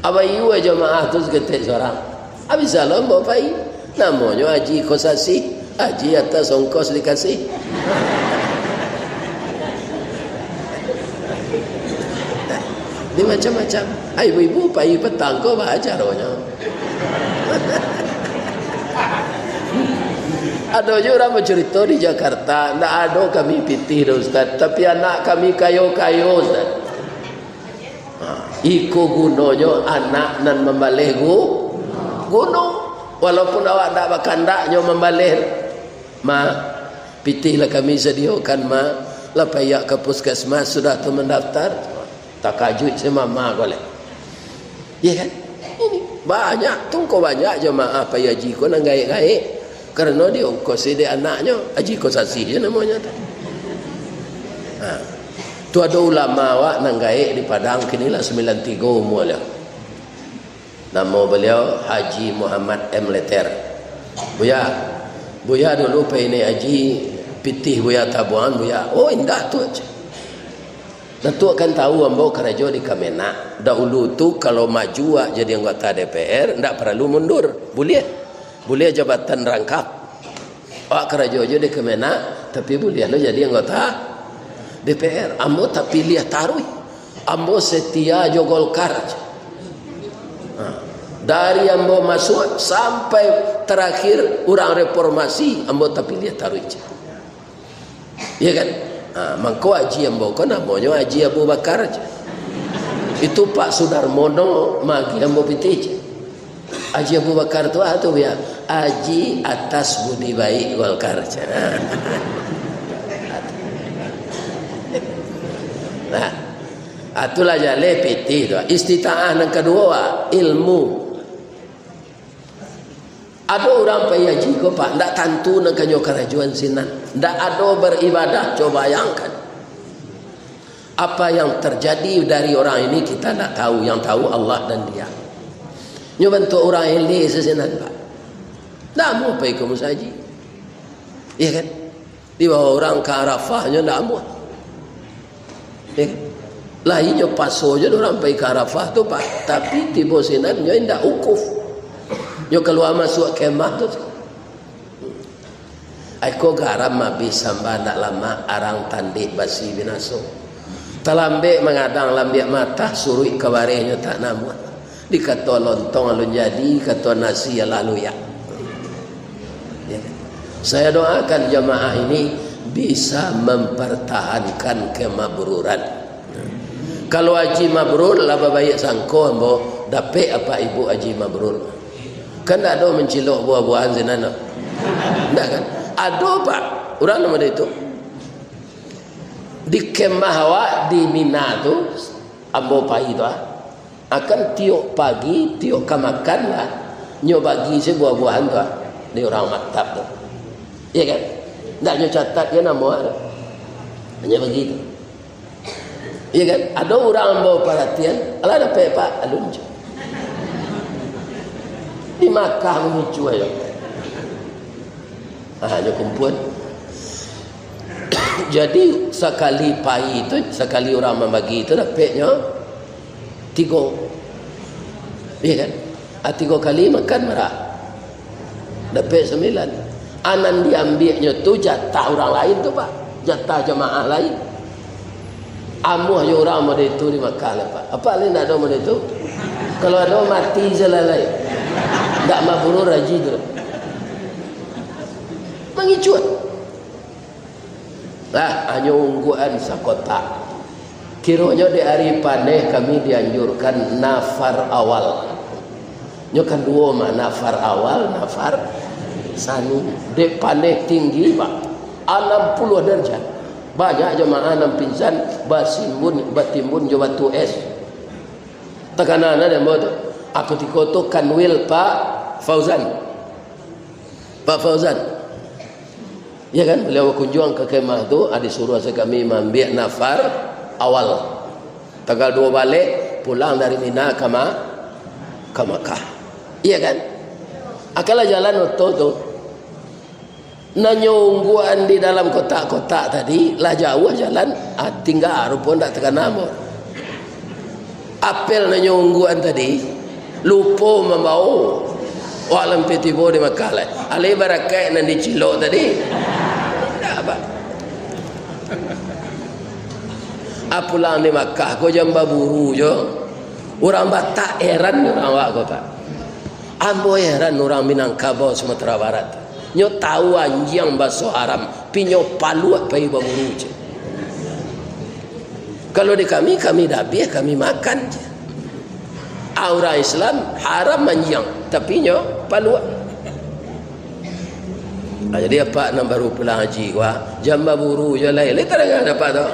Abayua jamaah tu saketek surang. Abih salam bawa pai. Namonyo Haji Kosasih. Haji atas ongkos dikasih. Ini macam-macam. Ai, ibu-ibu, pai patang ko baa caronyo? Ado juo urang bacurito di Jakarta, "Ndak ado kami pitih doh, Ustaz, tapi anak kami kayo-kayo, Ustaz." Ha, iko gunonyo anak nan mambaleh gu-, guno. Walaupun awak ndak bakandak nyo mambaleh, "Ma, pitih lah kami sadiokan, Ma. Lah paiak ka puskesmas, sudah tu mandaftar." Takajuik si mama ko lai. Iya kan? Ini banyak, tungko banyak jamaah pai haji ko nan gaek-gaek. Karano diongkosi dek anaknyo, Haji Kosasih je namonyo tu. Ha. Tu ado ulama awak nan gaek di Padang, kini lah sambilan tigo umua lah. Namo baliau Haji Muhammad M Leter. "Buya, Buya dulu pai naiak haji, pitih Buya tabuangan, Buya." "Oh, indak tu aja." Datuak kan tahu ambo karajo di Kemenag. Dahulu tu, kalau maju awak jadi anggota D P R, ndak paralu mundur. Buliah. Buliah jabatan rangkap. Awak karajo jo di Kemenag, tapi buliah lo jadi anggota D P R. Ambo tapiliah taruih. Ambo setia jo Golkar aja. Ha. Dari ambo masuak sampai tarakhir urang reformasi, ambo tapiliah taruih aja. Iya kan? Ha, mangko haji ambo ko namonyo Haji Abu Bakar aja. Itu Pak Sudarmono magiah ambo pitih aja. Haji Abu Bakar tu, ah, tu, ya, haji atas budi baik Golkar aja. Nah, itulah jaleh pitih tu. Istitaah nan kaduo, ah, ilmu. Ado urang pai haji ko, Pak, ndak tantu nan ka nyo karajoan sinan. Ndak ado baribadah, coba bayangkan. Apa yang terjadi dari orang ini kita ndak tahu, yang tahu Allah dan Dia. Nyo bantuak urang eleh se sinan, Pak. Ndak amuah pai ka musajik. Iya kan? Dibawa urang ka Arafah, nyo ndak amuah. Eh, lah inyo paso jo urang pai ka Arafah tu, Pak. Tapi tibo sinan nyo indak wukuf. Nyo kalua masuak kemah tu. Ai ko garam abih samba ndak lamak, arang tandih basi binaso. Talambek mangadang lambiak matah, suruik ka bareh nyo tak namuah. Dikato lontong alun jadi, kato nasi alah luyak. Ya. Saya doakan jamaah ini bisa mempertahankan kemabruran. Kalau haji mabrur, lah babaiak sangko ambo, dapek apak ibu haji mabrur. Kan ndak ado mancilok buah-buahan sinan, no? Ndak kan? Ado, Pak. Urang namo itu. Di kemah awak di Mina tu, ambo pai tu, ah. Akan tiok pagi, tiok ka makan lah, nyo bagi se buah-buahan tu, ah, di urang maktab tu. Iya kan? Ndak nyo catat je namo, ah, tu. Nyo bagi tu. Iya kan? Ado urang ambo paratian, "Alah dapek, Pak?" Alun jo. Di Makkah mangicuah jo. Ah, nyo kumpul. Jadi, sakali pai tu, sakali urang mambagi tu, dapeknyo tigo. Iya kan? Ah, tigo kali makan bara? Dapek sambilan. Ah, nan diambiaknyo tu jatah urang lain tu, Pak. Jatah jamaah lain. Amuah jo urang model itu di Makkah lah, Pak. Apak lai ndak ado model itu? Kalau ado, mati se lah lai. Ndak mabrur haji tu. Mangicuah. Lah, hanyo ungguan sakotak. Kironyo dek ari paneh kami dianjurkan nafar awal. Nyo kan duo mah, nafar awal, nafar sani. Dek paneh tinggi, Pak. Anam puluah darjat. Banyak jamaah nan pingsan basimbun, batimbun jo batu es. Takana na dek ambo tu. Aku tiko tu Kanwil Pak Fauzan. Pak Fauzan. Ya kan, beliau bakunjuang ka kemah tu, ah, disuruah se kami maambiak nafar awal. Tanggal duo baleh, pulang dari Mina ka Ma-, ka Makkah. Iya kan? Akanlah jalan oto tu. Nan nyo ungguan di dalam kotak-kotak tadi, lah jauah jalan, ah, tingga rupo ndak takana mo. Apel nan nyo ungguan tadi, lupo mambao. Wak lampeh tibo di Makkah lai. Alai barakaik nan dicilok tadi. Ndak, Pak. Ah, pulang di Makkah ko jan baburu jo. Urang Batak heran urang awak ko, Pak. Ambo heran urang Minangkabau Sumatera Barat. Nyo tahu anjiang baso haram, tapi nyo paluak pai baguru je. Kalau di kami, kami dabiah, kami makan je. Ah, urang Islam, haram anjiang, tapi nyo paluak. Ah, jadi apak nan baru pulang haji ko, ah, jan baburu jo lai, lai tadanga apak tu.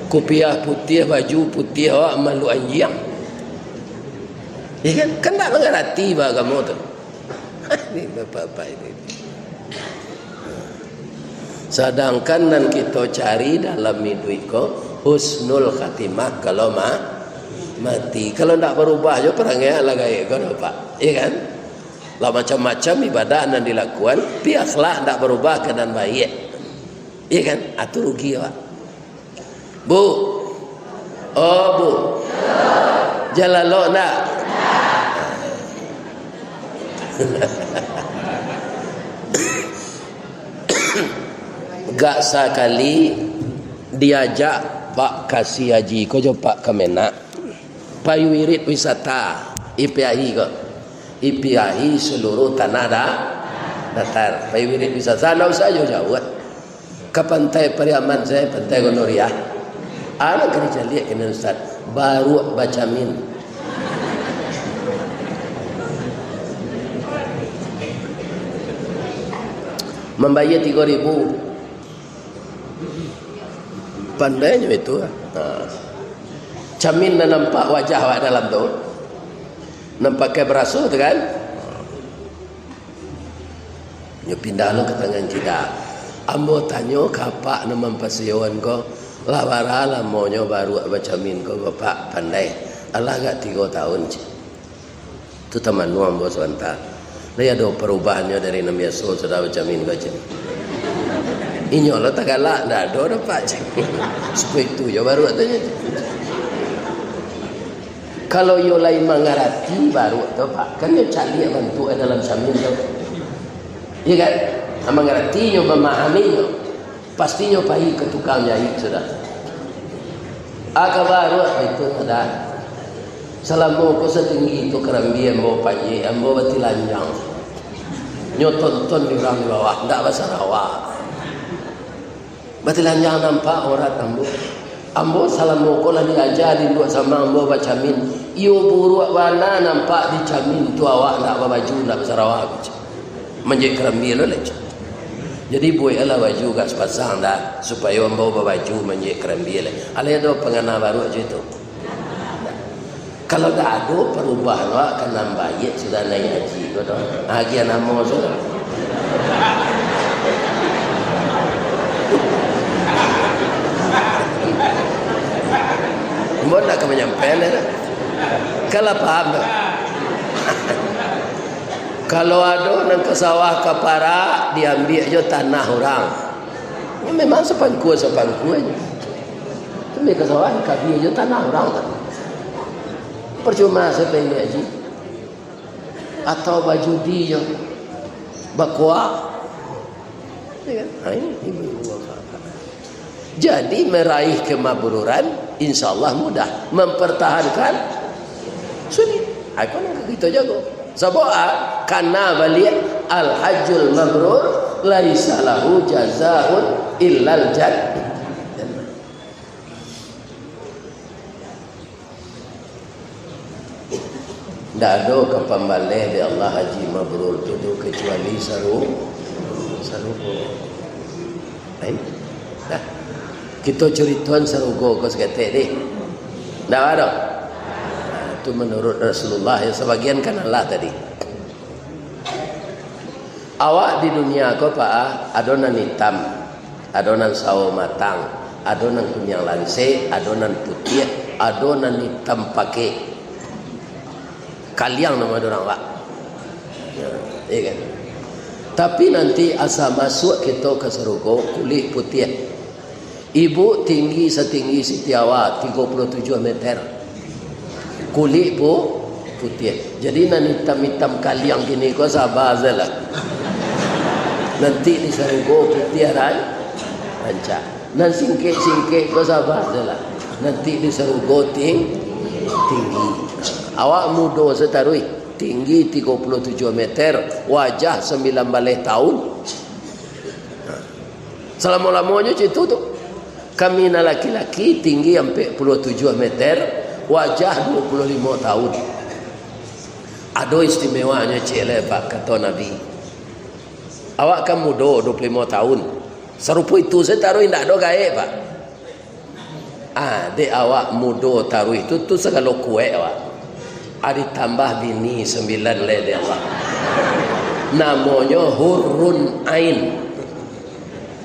Kupiah putiah, baju putiah, awak malu anjiang. Ya kan? Kan ndak mangarati baagamo tu. Ini bapak-bapak ini. Sadangkan nan kito cari dalam iduik ko, husnul khatimah kalau ma-, mati. Kalau ndak barubah jo parangai lah gaek ko, Pak. Ya kan? Lah macam-macam ibadah nan dilakuan, tapi akhlak ndak barubah ka nan baiak. Ya kan? Ah, tu rugi, Pak. Bu. Oh, Bu. Jan lalok ndak? Gak sakali diajak Pak Kasih Haji ko jo Pak Kemenag pai wirid wisata, ipiahi ko. Ipiahi seluruh tanah da-, datar. Pai wirid wisata, ndak usah jauah-jauah. Ka Pantai Pariaman sajo, Pantai Gondoriah. Anak ka dicaliak kini, Ustaz. Baruak bacamin. Mambayia tigo ribu. Pandainyo itu, ha. Camin nan nampak wajah awak dalam tu. Nan pakai baraso tu kan. Nyo pindah lo ka tangan kida. Ambo tanyo ka apak nan mampasiyoan ko, lah bara lamonyo baruak bacamin ko, Bapak pandai? Alah agak tigo taun, ceh. Tu tamanuang ambo sabanta. Lai ado parubahannyo dari nan biaso sudah bacamin ko, ceh. Inyo lo tagalak, ndak ado doh, Pak, ceh. Suko itu jo baruak tu, ceh. Kalau iyo lai mangarati baruak tu, Pak, kan iyo caliak bantuak dalam camin tu. Iya kan? Nah, mangarati nyo, mamahami nyo, pasti nyo pai ka tukang jaik sudah. Ah, ka baruak itu, Ustaz. Salamo ko satinggi itu karambia ambo panjek, ambo batilanjang. Nyo tonton di urang di bawah, ndak basarawa. Batilanjang nampak aurat ambo. Ambo salamo ko lah diaja di induak samang ambo bacamin. Iyo buruak bana nampak di camin tu, awak ndak babaju, ndak basarawa. Manjek karambia lo lai. Jadi bueklah baju agak sapasang dah, supayo ambo babaju manjek karambia lai. Alai ado pangana baruak jo itu. Kalau dak ado parubahan, wak, ka nan baiak sudah naiak haji ko doh. Agiah namo sudah. Ambo ndak ka manyampaian dah. Kan lah paham tu. Kalau ado nan ka sawah ka parak, diambiak jo tanah urang. Yo, memang sapangkua-sapangkuanyo. Tu ambiak ka sawah, dikabia jo tanah urang tadi. Parcuma sajo pai haji. Atau bajudi jo, bakoak. Ya kan? Ha, ini, ini. Jadi, meraih kemabruran, insya Allah mudah. Mempertahankan, sulit. Ha, iko nan ka kito jago. Sabab, ah, kana baliak, "Al-hajjul mabrur, laisa lahu jazaun illal jan-, jannah." Ndak ado ka pambaleh dek Allah haji mabrur tu, tu kecuali saru-, sarugo. Ai, dah. Kito curitoan sarugo ko saketek deh. Ndak ado? Nah, tu menurut Rasulullah, ya, sabagian kan alah tadi. Awak di dunia ko, Pak, ah, ado nan itam, ado nan sawo matang, ado nan kuniang lansek, ado nan putiah, ado nan itam pakek. Kaliang namo dek urang, Pak. Nah, iya kan? Tapi nanti asa masuak kito ka sarugo, kulik putiah. Ibu tinggi satinggi Siti Hawa, tigo puluah tujuah meter. Kulik pu-, putiah. Jadi, nan itam-itam kaliang kini ko saba sajolah. Nanti di sarugo putiah ran-, rancak. Nan singkek-singkek ko saba sajolah. Nanti di sarugo ting-, tinggi. Awak mudo sataruih, tinggi tigo puluh tujuah meter, wajah sambilan baleh taun. Salamo-lamonyo cak itu tu. Kami nan laki-laki tinggi ampek puluah tujuah meter, wajah duo puluah limo taun. Ado istimewanyo ciek lai, Pak, kato Nabi. Awak kan mudo, duo puluah limo taun. Sarupo itu sajo taruih, indak ado gaek, Pak. Ah, dek awak mudo taruih tu, tu sagalo kuaik awak. Ah, ditambah bini sambilan lai dek Allah. Namonyo hurun ain.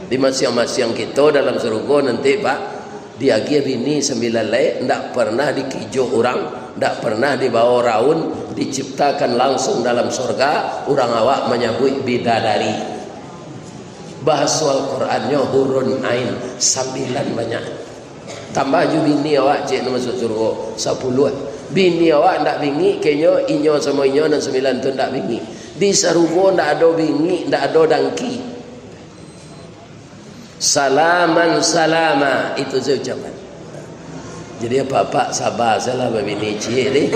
Di masiang-masiang kito dalam sarugo nanti, Pak, diagiah bini sambilan lai, ndak pernah dikijok urang, ndak pernah dibawo raun, diciptakan langsung dalam sorga, urang awak manyabuik bidadari. Bahaso Al-Qurannyo hurun ain, sambilan banyak. Tambah jo bini awak, ciek, nan masuak sarugo, sapuluah. Bini awak ndak bingik, kenyo inyo samo inyo nan sambilan tu ndak bingik. Di sarugo ndak ado bingik, ndak ado dangki. Salaman salama, itu sajo ucapan. Jadi, apak-apak saba sajolah babini ciek ni.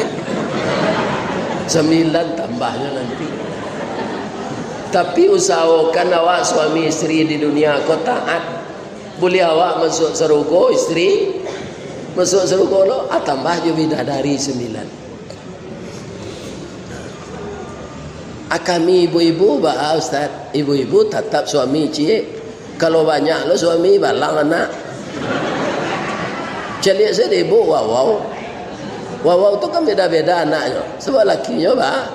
Sambilan tambahnyo nanti. Tapi, usahokan awak suami isteri di dunia ko taat. Buliah awak masuak sarugo, isteri masuak sarugo lo, ah, tambah jo bidadari sambilan. Ah, kami ibu-ibu baa, Ustaz? Ibu-ibu tatap suami ciek. Kalau banyak lo suami, balang anak. Caliak sajo ibu, wawau. Wawau tu kan beda-beda anaknyo. Sabab lakinyo ba-,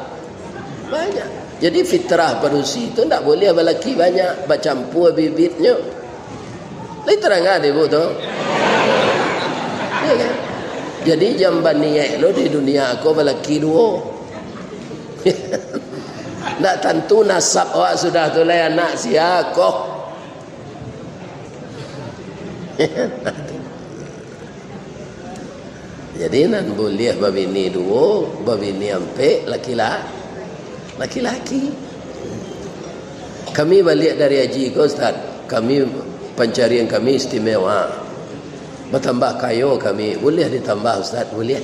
banyak. Jadi fitrah padusi tu ndak buliah balaki banyak, bacampua bibitnyo. Lai tarang dek ibu tu? Iyo kan? Jadi, jan baniaik lo di dunia ko balaki duo. Ndak tantu nasab awak sudah tu lai anak sia ko. Jadi, nan buliah babini duo, babini ampek, laki-la-, laki-laki. Kami baliak dari haji ko, Ustaz, kami, pancarian kami istimewa. Batambah kayo kami, buliah ditambah, Ustaz, buliah.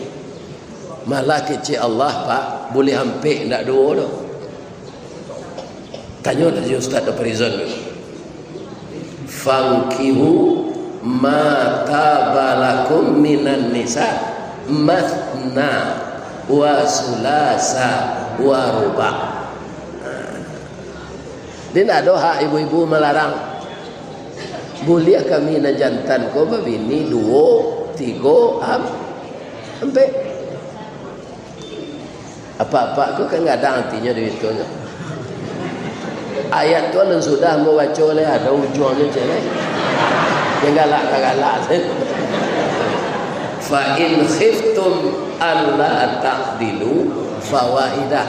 Malah kecek Allah, Pak, buliah ampek, ndak duo doh. Tanyo tadi Ustaz Farizon tu. "Fankihu ma taba lakum minan nisa, matsna wa tsulasa wa ruba'." Jadi, ndak ado hak ibu-ibu malarang. Buliah kami nan jantan ko babini duo, tigo, am-, ampek. Apak-apak ko kan gadang atinyo di situ nyo. Ayat tu alun sudah ambo baco lai, ado ujuangnyo ciek lai. Jan galak-galak. "Fa in khiftum alla ta'dilu fawahidah."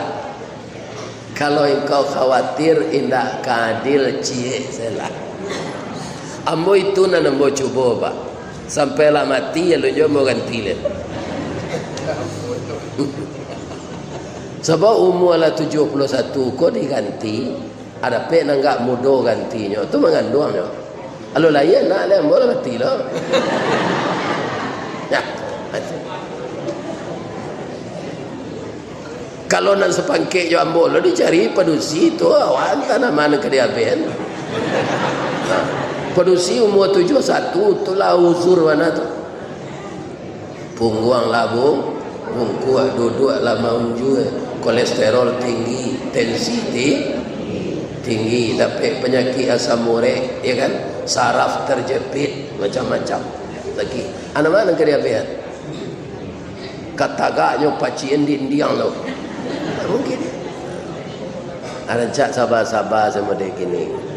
Kalau engkau khawatir indak ka adil, ciek sajolah. Ambo itu nan ambo cubo, Pak. Sampai lah mati, alun juo ambo ganti lai. Sabab umua lah tujuah puluah satu ko diganti, ah, dapek nan agak mudo gantinyo, tu manganduang nyo. Alun lahia anak lai, ambo lah mati lo. Yo, mati. Kalau nan sapangkek jo ambo lo dicari padusi tu, awak antah nama nan ka diambiak. Padusi umua tujuah satu tu lah uzur bana tu. Pungguang lah bu-, bungkuak, duduak lah maunjua, kolesterol tinggi, tensi ti-, tinggi, dapek panyakik asam urek, yo kan, saraf terjepit, macam-macam. Lagi, ah, nama nan ka diambiak? Katagaknyo pacian dindiang tu. Tak mungkin. Rancak saba-saba samo dek kini.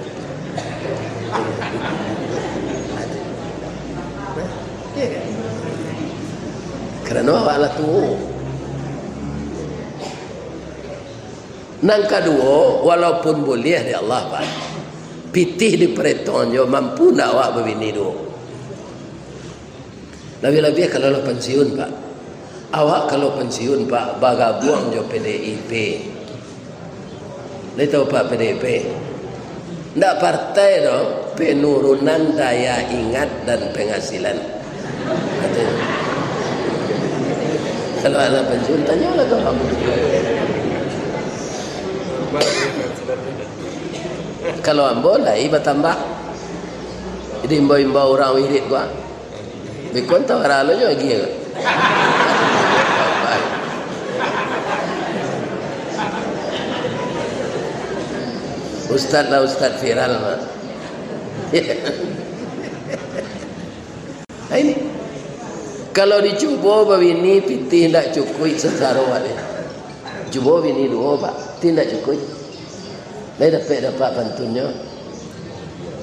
Iyo kan? Karano awak lah tuo. Nan kaduo, walaupun buliah dek Allah, Pak, pitih diparetongan jo, mampu ndak awak babini duo? Labiah-labiah kalau lah pansiun, Pak. Awak kalau pansiun, Pak, bagabuang jo P D I P. Lai tahu, Pak, P D I P? Ndak partai doh, penurunan daya ingat dan penghasilan. Katonyo. Kalau anak pensiun, tanyolah ka ambo. Kalau ambo lai batambah. Jadi imbau-imbau urang wirid ko. Bikon tawara lo nyo lagi. Ustaz lah, ustaz viral mah. Nah, ini. Kalau dicubo babini, pitih indak cukuik sasaro, Pak, deh. Cubo bini duo, Pak, pitih indak cukuik. Lai dapek-dapek pantunnyo.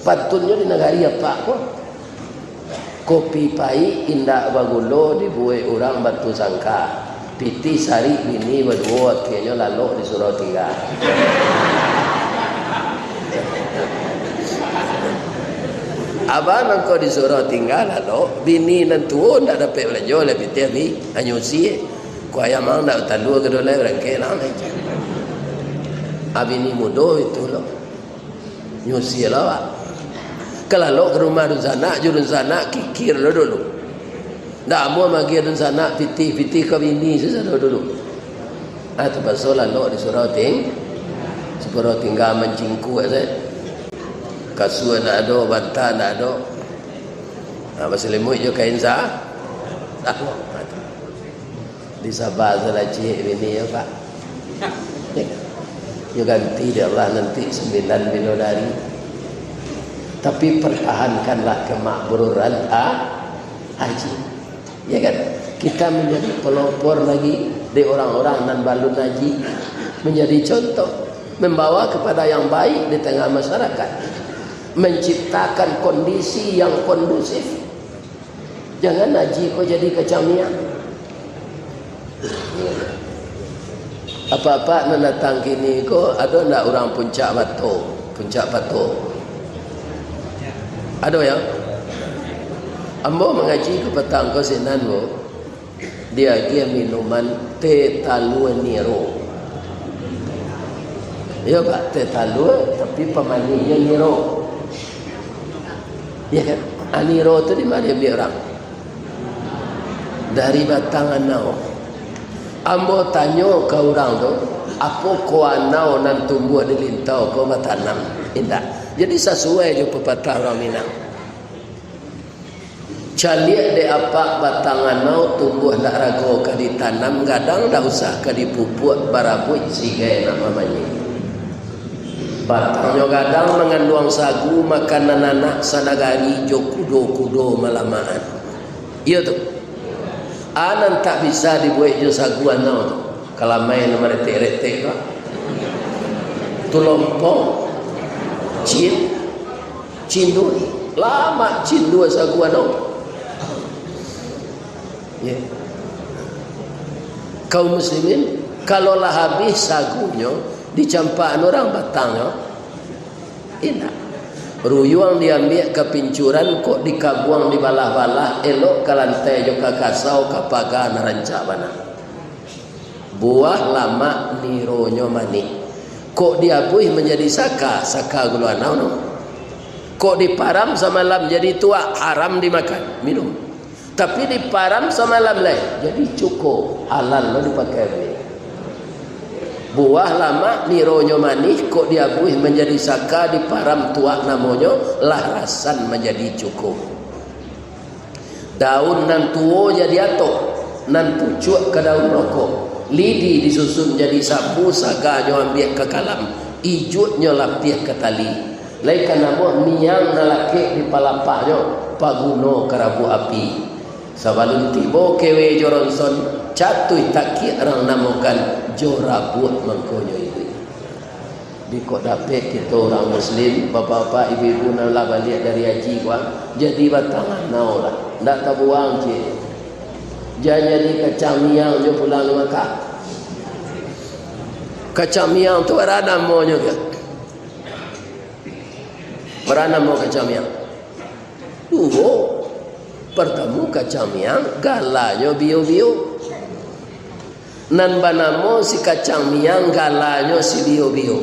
Pantunnyo di nagari apak ko. Kopi paik indak bagulo dibuek urang Batusangka. Pitih sarik bini baduo, akienyo lalok disuruah tingga. Abah mangko disuruah tingga lalok, bini nan tuo ndak dapek balajo lai pitih abih, anyusi. Kuah ayam ang ndak batalua ka dulai, barangkek lah. Ah, bini mudo itu lo. Nyusi lah, Pak. Ka lalok ka rumah dunsanak, jo dunsanak kikir lo dulu. Ndak amuah magiah dunsanak, pitih-pitih ka bini sasado dulu. Ah, tapaso lalok disuruah ting-, disuruah tingga mancingkuak sajo. Kasua ndak ado, banta ndak ado. Ah, basalimuik jo kain sa-, ah, Di Sabah tu lah ciek bini, ya, Pak. Yo ganti dek Allah nanti sambilan bidadari. Tapi pertahankanlah kemakmuran ha-, haji. Ya kan? Kita menjadi pelopor lagi di orang-orang nan balun haji. Menjadi contoh, membawa kepada yang baik di tengah masyarakat. Menciptakan kondisi yang kondusif. Jangan haji ko jadi kacang miang. Apak-apak nan datang kini ko, ado ndak urang Puncak Bato, Puncak Pato? Ado, ya? Ambo mangaji ka patang ko sinan ko, diagiah minuman teh talua niro. Iyo, Pak, teh talua, tapi pamanihnyo niro. Iyo kan? Ah, niro tu di ma diambiak urang? Dari batang anau. Ambo tanyo ka urang tu, apo ko anau nan tumbuah di lintau ko batanam? Indak. Jadi sasuai jo papatah urang Minang. Caliak dek apak batang anau tumbuah ndak rago ka ditanam, gadang ndak usah ka dipupuak, barabuik sigai nak mamanyik. Batangnyo gadang manganduang sagu, makanan anak sanagari jo kudo-kudo malamaan. Iyo tu. A nan tak bisa dibuek jo sagu anau tu. Kalamai nan maretek-retek tu. Tu lompong. Cin. Cindua. Lamak cindua sagu anau. Ya. Kaum muslimin, kalau lah habih sagunyo, dicampak urang batangnyo, indak. Ruyuang diambiak ka pincuran, kok dikabuang dibalah-balah, elok ka lantai jo ka kasau, ka paga nan rancak bana. Buah lamak nironyo manih. Kok diabuih manjadi saka, saka gulo anau no. Kok diparam samalam jadi tuak, haram dimakan, minum. Tapi diparam samalam lai, jadi cuko, halal lo dipakai buliah. Buah lamak nironyo manih, kok diabuih manjadi saka, diparam tuak namonyo, lah rasan manjadi cuko. Daun nan tuo jadi atok, nan pucuak ka daun rokok. Lidi disusun jadi sapu, saganyo ambiak ka kalam, ijuiknyo lapiah ka tali. Lai ka namuah miang nan lakek di palapahnyo, paguno ka rabuak api. Sabalun tibo kewe jo ronson, catuih takiak rang namokan, jo rabuak mangkonyo iduik. Biko dapek kito urang muslim, bapak-bapak, ibu-ibu nan lah baliak dari haji ko, ah, jadi batang anau lah. Ndak tabuang, cik. Jan jadi kacang miang jo pulang di Makkah. Kacang miang tu bara namonyo, kan? Bara namo kacang miang? Duo. Partamo kacang miang, galanyo bio-bio. Nan banamo si kacang miang, galanyo si bio-bio.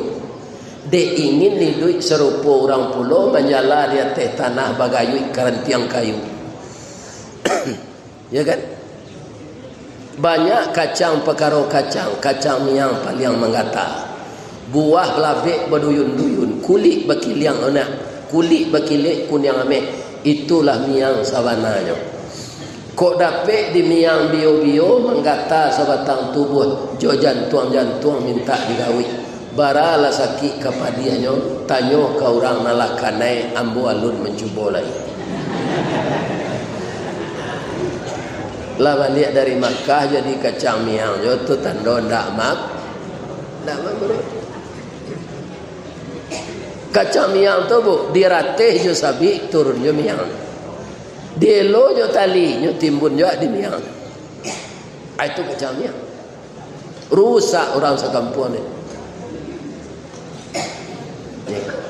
Dek ingin iduik sarupo urang pulo, manjala di ateh tanah bagayuik karantiang kayu. Ya kan? Banyak kacang pakaro kacang, kacang miang paliang manggata. Buah labek baduyun-duyun, kulik bakiliang onak, kulik bakilek kuniang ameh, itulah miang sabananyo. Kok dapek di miang bio-bio, manggata sabatang tubuah, jo jantuang-jantuang mintak digawik. Bara lah sakik ka padiahnyo, tanyo ka urang nan lah kanai, ambo alun mancubo lai. Lah baliak dari Makkah jadi kacang miang jo tu tando ndak mak-, ndak mabrur. Kacang miang tu, Bu, dirateh jo sabik, turun jo miang. Dielo jo tali, nyo timbun jo di miang. Ah, itu kacang miang. Rusak urang sakampuang ni.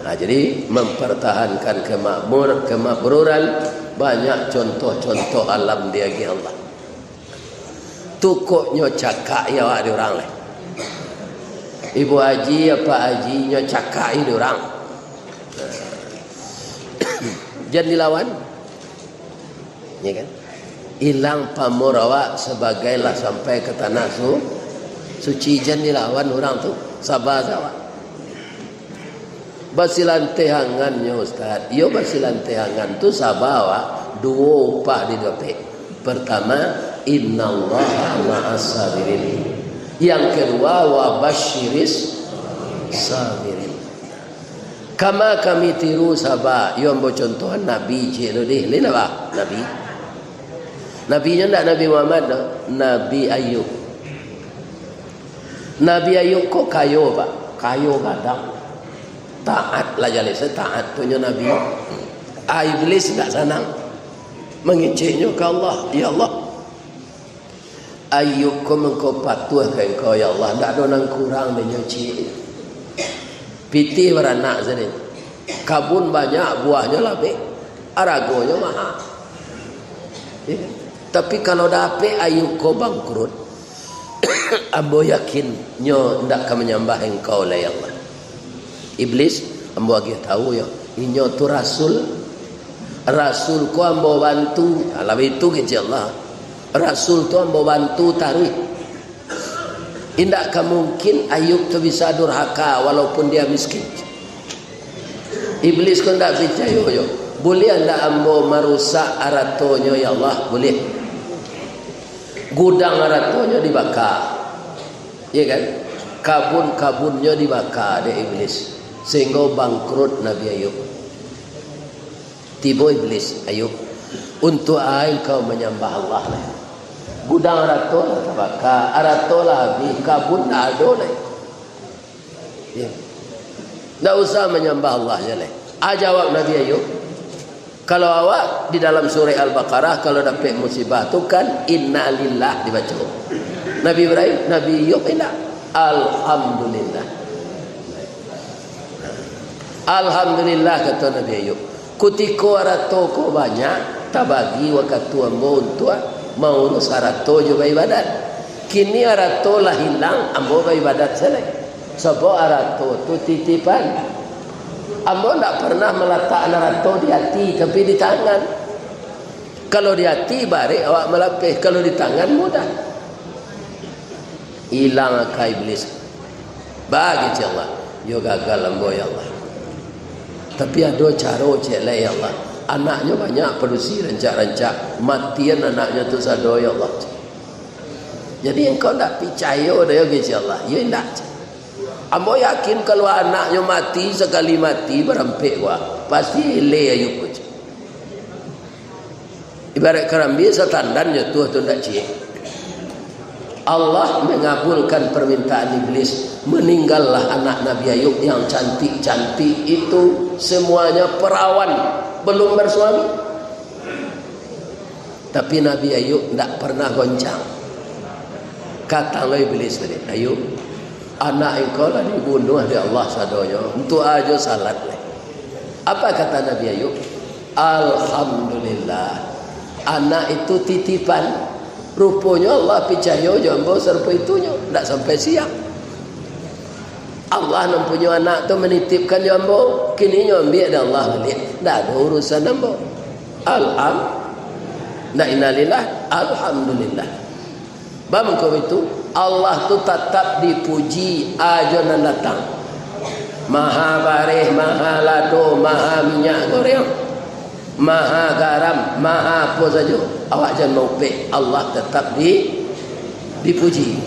Nah, jadi, mempertahankan kemakmur-, kemakmuran, banyak contoh-contoh alam diagiah Allah. Tukoknyo cakak i awak di urang lai. Ibu Aji, Apak Aji, nyo cakak i di urang. Jan dilawan. Ya kan? Ilang pamor awak sabagai lah sampai ka tanah su-, suci, jan dilawan urang tu. Saba sa awak. Basilanteh angannyo, Ustaz. Iyo, basilanteh angan tu saba awak, duo upah didapek. Pertama, innallaha ma'as sabirin. Yang kedua, wa basyiris sabirin. Kama kami tiru saba, iyo ambo contohan Nabi ciek tu dih. Lain apa? Nabi. Nabi nyo ndak Nabi Muhammad doh, Nabi Ayub. Nabi Ayub ko kayo, Pak. Kayo gadang. Taat lah jaleh, sataat tu nyo Nabi. Ah, Iblis ndak sanang. Mangeceknyo ka Allah, "Ya Allah, Ayub ko mangko patuah ka Engkau, ya Allah, ndak ado nan kurang dek nyo ciek. Pitih baranak sadonyo. Kabun banyak, buahnyo labek, aragonyo maha. Ya kan? Tapi kalau dapek Ayub ko bangkrut, ambo yakin nyo ndak ka manyambah Engkau lai, ya Allah." Iblis, ambo agiah tahu yo, inyo tu rasul. Rasul ko ambo bantu, alah itu kecek Allah. Rasul tu ambo bantu taruih. Indak ka mungkin Ayub tu bisa durhaka walaupun dia miskin. Iblis ko ndak picayo yo. Buliah ndak ambo marusak aratonyo, ya Allah? Buliah. Gudang aratonyo dibaka. Ya kan? Kabun-kabunnyo dibaka dek Iblis. Sehingga bangkrut Nabi Ayub. Tibo Iblis, "Ayub, untuak a engkau manyambah Allah lai? Gudang arato lah tabaka, arato lah abih, kabun ndak ado lai. Ya. Ndak usah manyambah Allah je lai." A jawab Nabi Ayub, kalau awak di dalam surah Al-Baqarah, kalau dapek musibah tu kan, "Innalillah" dibaco. Nabi Ibrahim, Nabi Ayub indak. "Alhamdulillah." "Alhamdulillah," kato Nabi Ayub. "Kutiko arato ko banyak, tabagi wakatu ambo untuak maurus arato jo baibadat. Kini arato lah ilang, ambo baibadat se lai. Sabab arato tu titipan. Ambo ndak pernah malatakkan arato di ati, tapi di tangan. Kalau di ati, barek awak malapeh. Kalau di tangan, mudah." Ilang aka Iblis. Bagi cek Allah, "Yo gagal ambo, ya Allah. Tapi ado caro cek lai, ya Allah. Anaknyo banyak padusi rancak-rancak. Matian anaknyo tu sado, ya Allah." Jadi engkau ndak picayo doh yo, cek Allah? Yo indak. "Ambo yakin kalau anaknyo mati, sakali mati barampek ko, pasti eleh Ayub ko." Ibarat karambia satandan jo tuah tu ndak ciek. Allah mengabulkan permintaan Iblis, meninggallah anak Nabi Ayub yang cantik-cantik itu, semuanya perawan, belum bersuami. Tapi Nabi Ayub ndak pernah goncang. Katangnyo Iblis tadi, "Ayub, anak engkau lah dibunuah dek Allah sadonyo, untuak a jo salat lai." Apa kata Nabi Ayub? "Alhamdulillah, anak itu titipan. Ruponyo Allah picayo jo ambo sarupo itunyo, ndak sampai siang. Allah nan punyo anak tu manitipkan jo ambo, kini nyo ambiak dek Allah baliak. Ndak ado urusan ambo. Alham-, ndak innalillah, alhamdulillah." Bamangko itu, Allah tu tatap dipuji ajo nan datang. Maha bareh, maha lado, maha minyak goreng, maha garam, maha apo sajo. Awak jan maupek, Allah tatap di, dipuji.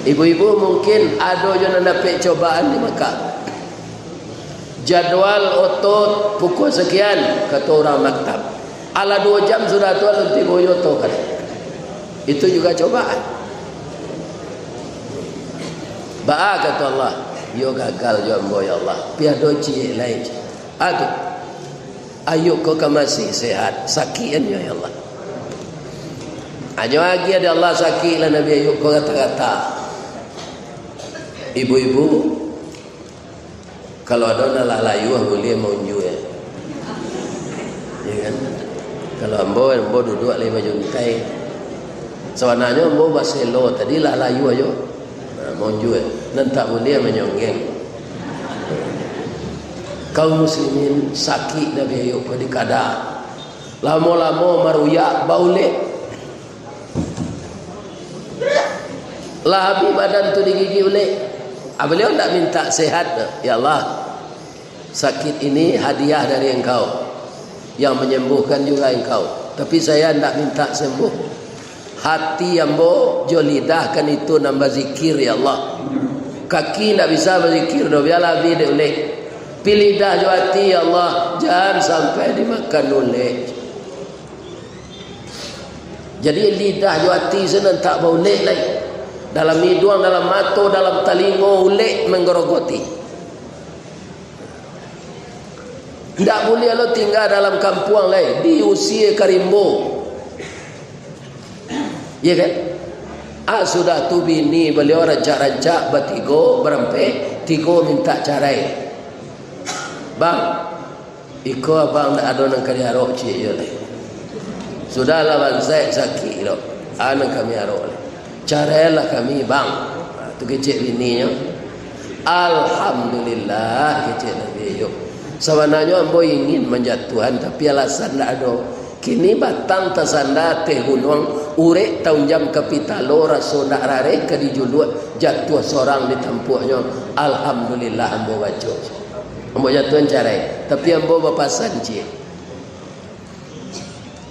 Ibu-ibu, mungkin ado jo nan dapek cobaan di Makkah. Jadwal oto pukua sakian, kato urang maktab. Alah duo jam sudah tu alun tibo jo oto kan. Itu juga cobaan. Baa kato Allah, "Yo gagal jo ambo, ya Allah. Pi ado ciek lai." Ado. Ayub ko kan masih sehat, sakik an nyo, ya Allah. Anyo agiah dek Allah sakik lah Nabi Ayub ko rata-rata. Ibu-ibu, kalau ado nan lah layuah, buliah maunjua. Ya kan? Kalau ambo, ambo duduak lai bajuntai. Sabananyo ambo baselo tadi lah layuah jo. Nah, maunjua. Nan tak buliah manyonggeng. Kaum muslimin, sakik Nabi Ayub ko dikada. Lamo-lamo maruyak, baulek. Lah abih badan tu digigik ulek. Ah, baliau ndak mintak sehat, "Ya Allah, sakit ini hadiah dari Engkau, yang menyembuhkan juga Engkau. Tapi saya ndak mintak sembuh. Hati ambo jo lidah kan itu nan bazikir, ya Allah. Kaki ndak bisa bazikir doh, bialah abih dek ulek. Pi lidah jo hati, ya Allah, jan sampai dimakan ulek." Jadi, lidah jo ati se nan tak baulek lai. Dalam iduang, dalam mato, dalam talingo, ulek manggarogoti. Ndak buliah lo tingga dalam kampuang lai, diusie ka rimbo. Iya kan? Ah, sudah tu bini baliau rancak-rancak batigo, barampek, tigo mintak carai. "Bang, iko abang ndak ado nan ka diarok ciek jo lai. Sudahlah bansaik sakik lo, a nan kami arok lai. Carailah kami, Bang." Ha, tu kecek bininyo. "Alhamdulillah," kecek Nabi Ayub. "Sabananyo ambo ingin manjatuahan, tapi alasan ndak ado. Kini batang tasanda ateh gunuang, urek taunjam ka pitalo, raso ndak rareh ka dijuluak, jatuah sorang di tampuaknyo. Alhamdulillah ambo baco. Ambo jatuahan carai, tapi ambo bapasan ciek."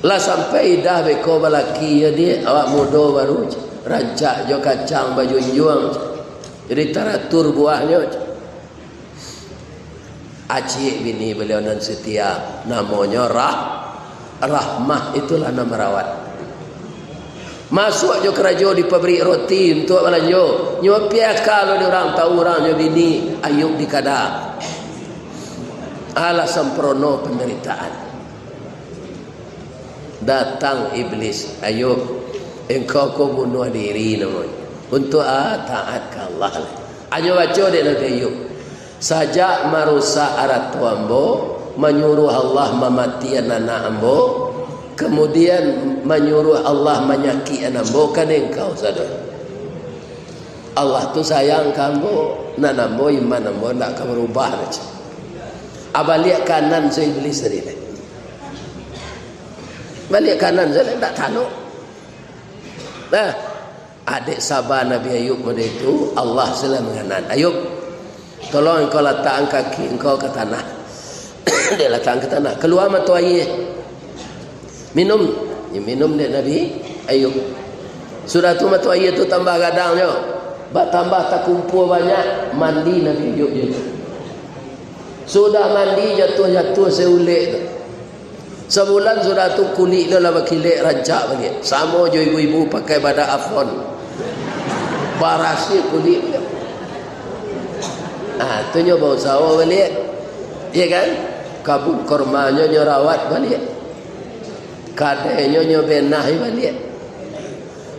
Lah sampai idah beko balaki, yo, Diak, awak mudo baru, rancak jo kacang bajunjuang, jadi taratur buahnyo. Aciek bini baliau nan setia, namonyo Rah-, Rahmah, itulah nan marawat. Masuak jo karajo di pabrik roti untuak balanjo. Nyo piaka lo di urang, tau urang nyo bini Ayub dikada. Alah samprono pandaritaan. Datang iblis, "Ayub, engkau ko bunuah diri namonyo. Untuak a taat ka Allah lai?" Anyo baco dek Nabi Ayub, "Sajak marusak arato ambo, manyuruah Allah mamatian anak ambo, kamudian manyuruah Allah manyakikan ambo, kan engkau sadonyo. Allah tu sayang ka ambo, nan ambo, iman ambo ndak ka barubah," kecek. Ah, baliak kanan se iblis tadi lai. Baliak kanan se lai, ndak tanok. Nah, adek saba Nabi Ayub model itu, Allah se lah manganan. "Ayub, tolong engkau latakkan kaki engkau ka tanah." Dek latakkan ka tanah. Kalua mato aia. Minum. Nyo minum dek Nabi Ayub. Sudah tu mato aia tu tambah gadangnyo. Batambah takumpua banyak, mandi Nabi Ayub jo itu. Sudah mandi, jatuah-jatuah se ulek tu. Sabulan sudah tu, kulik tu lah bakilek rancak baliak. Samo jo ibu-ibu pakai badak Avon. Barasiah kulik tu. Ah, tu nyo bausaho baliak. Iya kan? Kabun kormanyo nyo rawat baliak. Kadainyo nyo benahi baliak.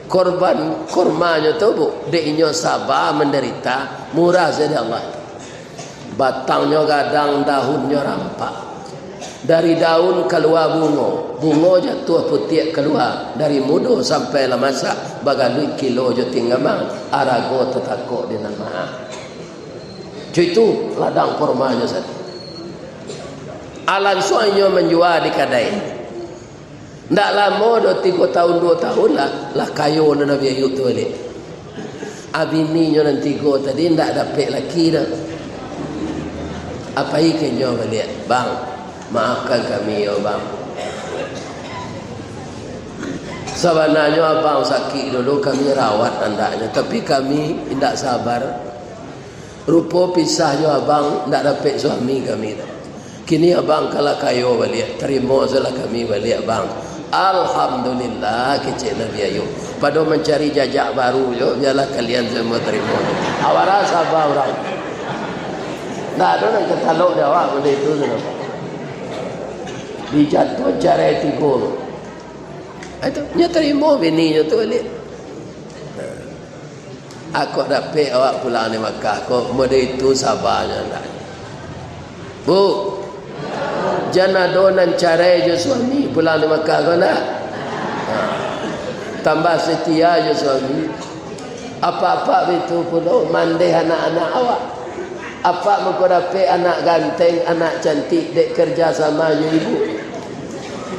Korban kormanyo tu, Bu, dek inyo saba mandarita, murah se dek Allah. Batangnyo gadang, dahunnyo rampak. Dari daun kalua bungo, bungo jatuah putiak kalua, dari mudo sampai lah masak, bagaduik kilo jo tinggamang, arago tatakok di nan maha. Cak itu ladang kormanyo satu. Ah, lansuang inyo manjua di kadai. Ndak lamo doh, tigo tahun, duo tahun lah, lah kayo lah Nabi Ayub tu baliak. A, bininyo nan tigo tadi ndak dapek laki doh. A, pai ka inyo baliak, "Bang, maafkan kami yo, Bang. Sabananyo abang sakik dulu, kami rawat andaknyo, tapi kami indak sabar. Rupo pisah jo abang, ndak dapek suami kami tu. Kini abang ka lah kayo baliak, tarimo sajolah kami baliak, Bang." "Alhamdulillah," kecek Nabi Ayub. "Pado mancari jajak baru jo, bialah kalian sajo tarimo. Awara saba urang. Ndak ado nan ka talok di awak benda itu tu." Dijatuah carai tigo. Itu, nyo tarimo bininyo tu baliak. "Ako dapek awak pulang di Makkah ko, mode itu sabanyo ndak?" Bu, jan ado nan carai jo suami pulang di Makkah ko ndak? Ha. Tambah setia jo suami. Apak-apak bitu pulo mandeh anak-anak awak. Apak mangko dapek anak ganteng, anak cantik, dek kerja sama jo ibu.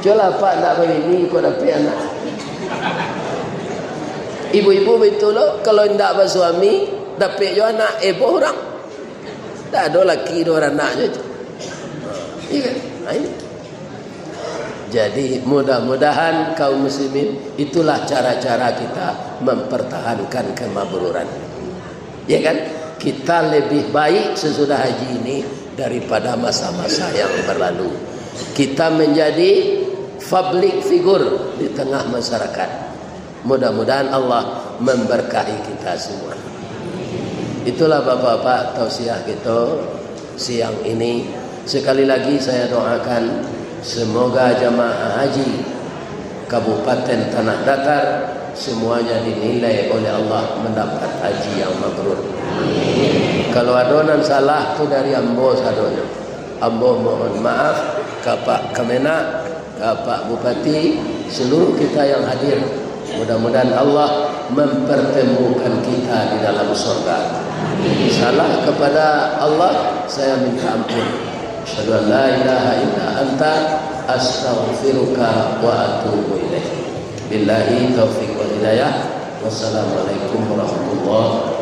Cubolah apak ndak babini, kok dapek anak. Ibu-ibu bitu lo, kalau indak basuami, dapek jo anak, eboh urang. Ndak ado laki doh baranak jo tu. Iya kan? Nah, ini. Jadi, mudah-mudahan kaum muslimin, itulah cara-cara kita mempertahankan kemabruran. Ya kan? Kita lebih baik sesudah haji ini daripada masa-masa yang berlalu. Kita menjadi public figure di tengah masyarakat. Mudah-mudahan Allah memberkahi kita semua. Itulah bapak-bapak tausiah kita siang ini. Sekali lagi saya doakan semoga jamaah haji Kabupaten Tanah Datar semuanya dinilai oleh Allah mendapat haji yang mabrur. Kalau ado nan salah tu dari ambo sadonyo. Ambo mohon maaf ka Pak Kemenag, ka Pak Bupati, seluruh kita yang hadir. Mudah-mudahan Allah mempertemukan kita di dalam surga. Salah kepada Allah, saya minta ampun. Asyhadu an la ilaha illa anta, astaghfiruka wa atubu ilaik. Billahi taufiq wal hidayah. Wassalamualaikum warahmatullahi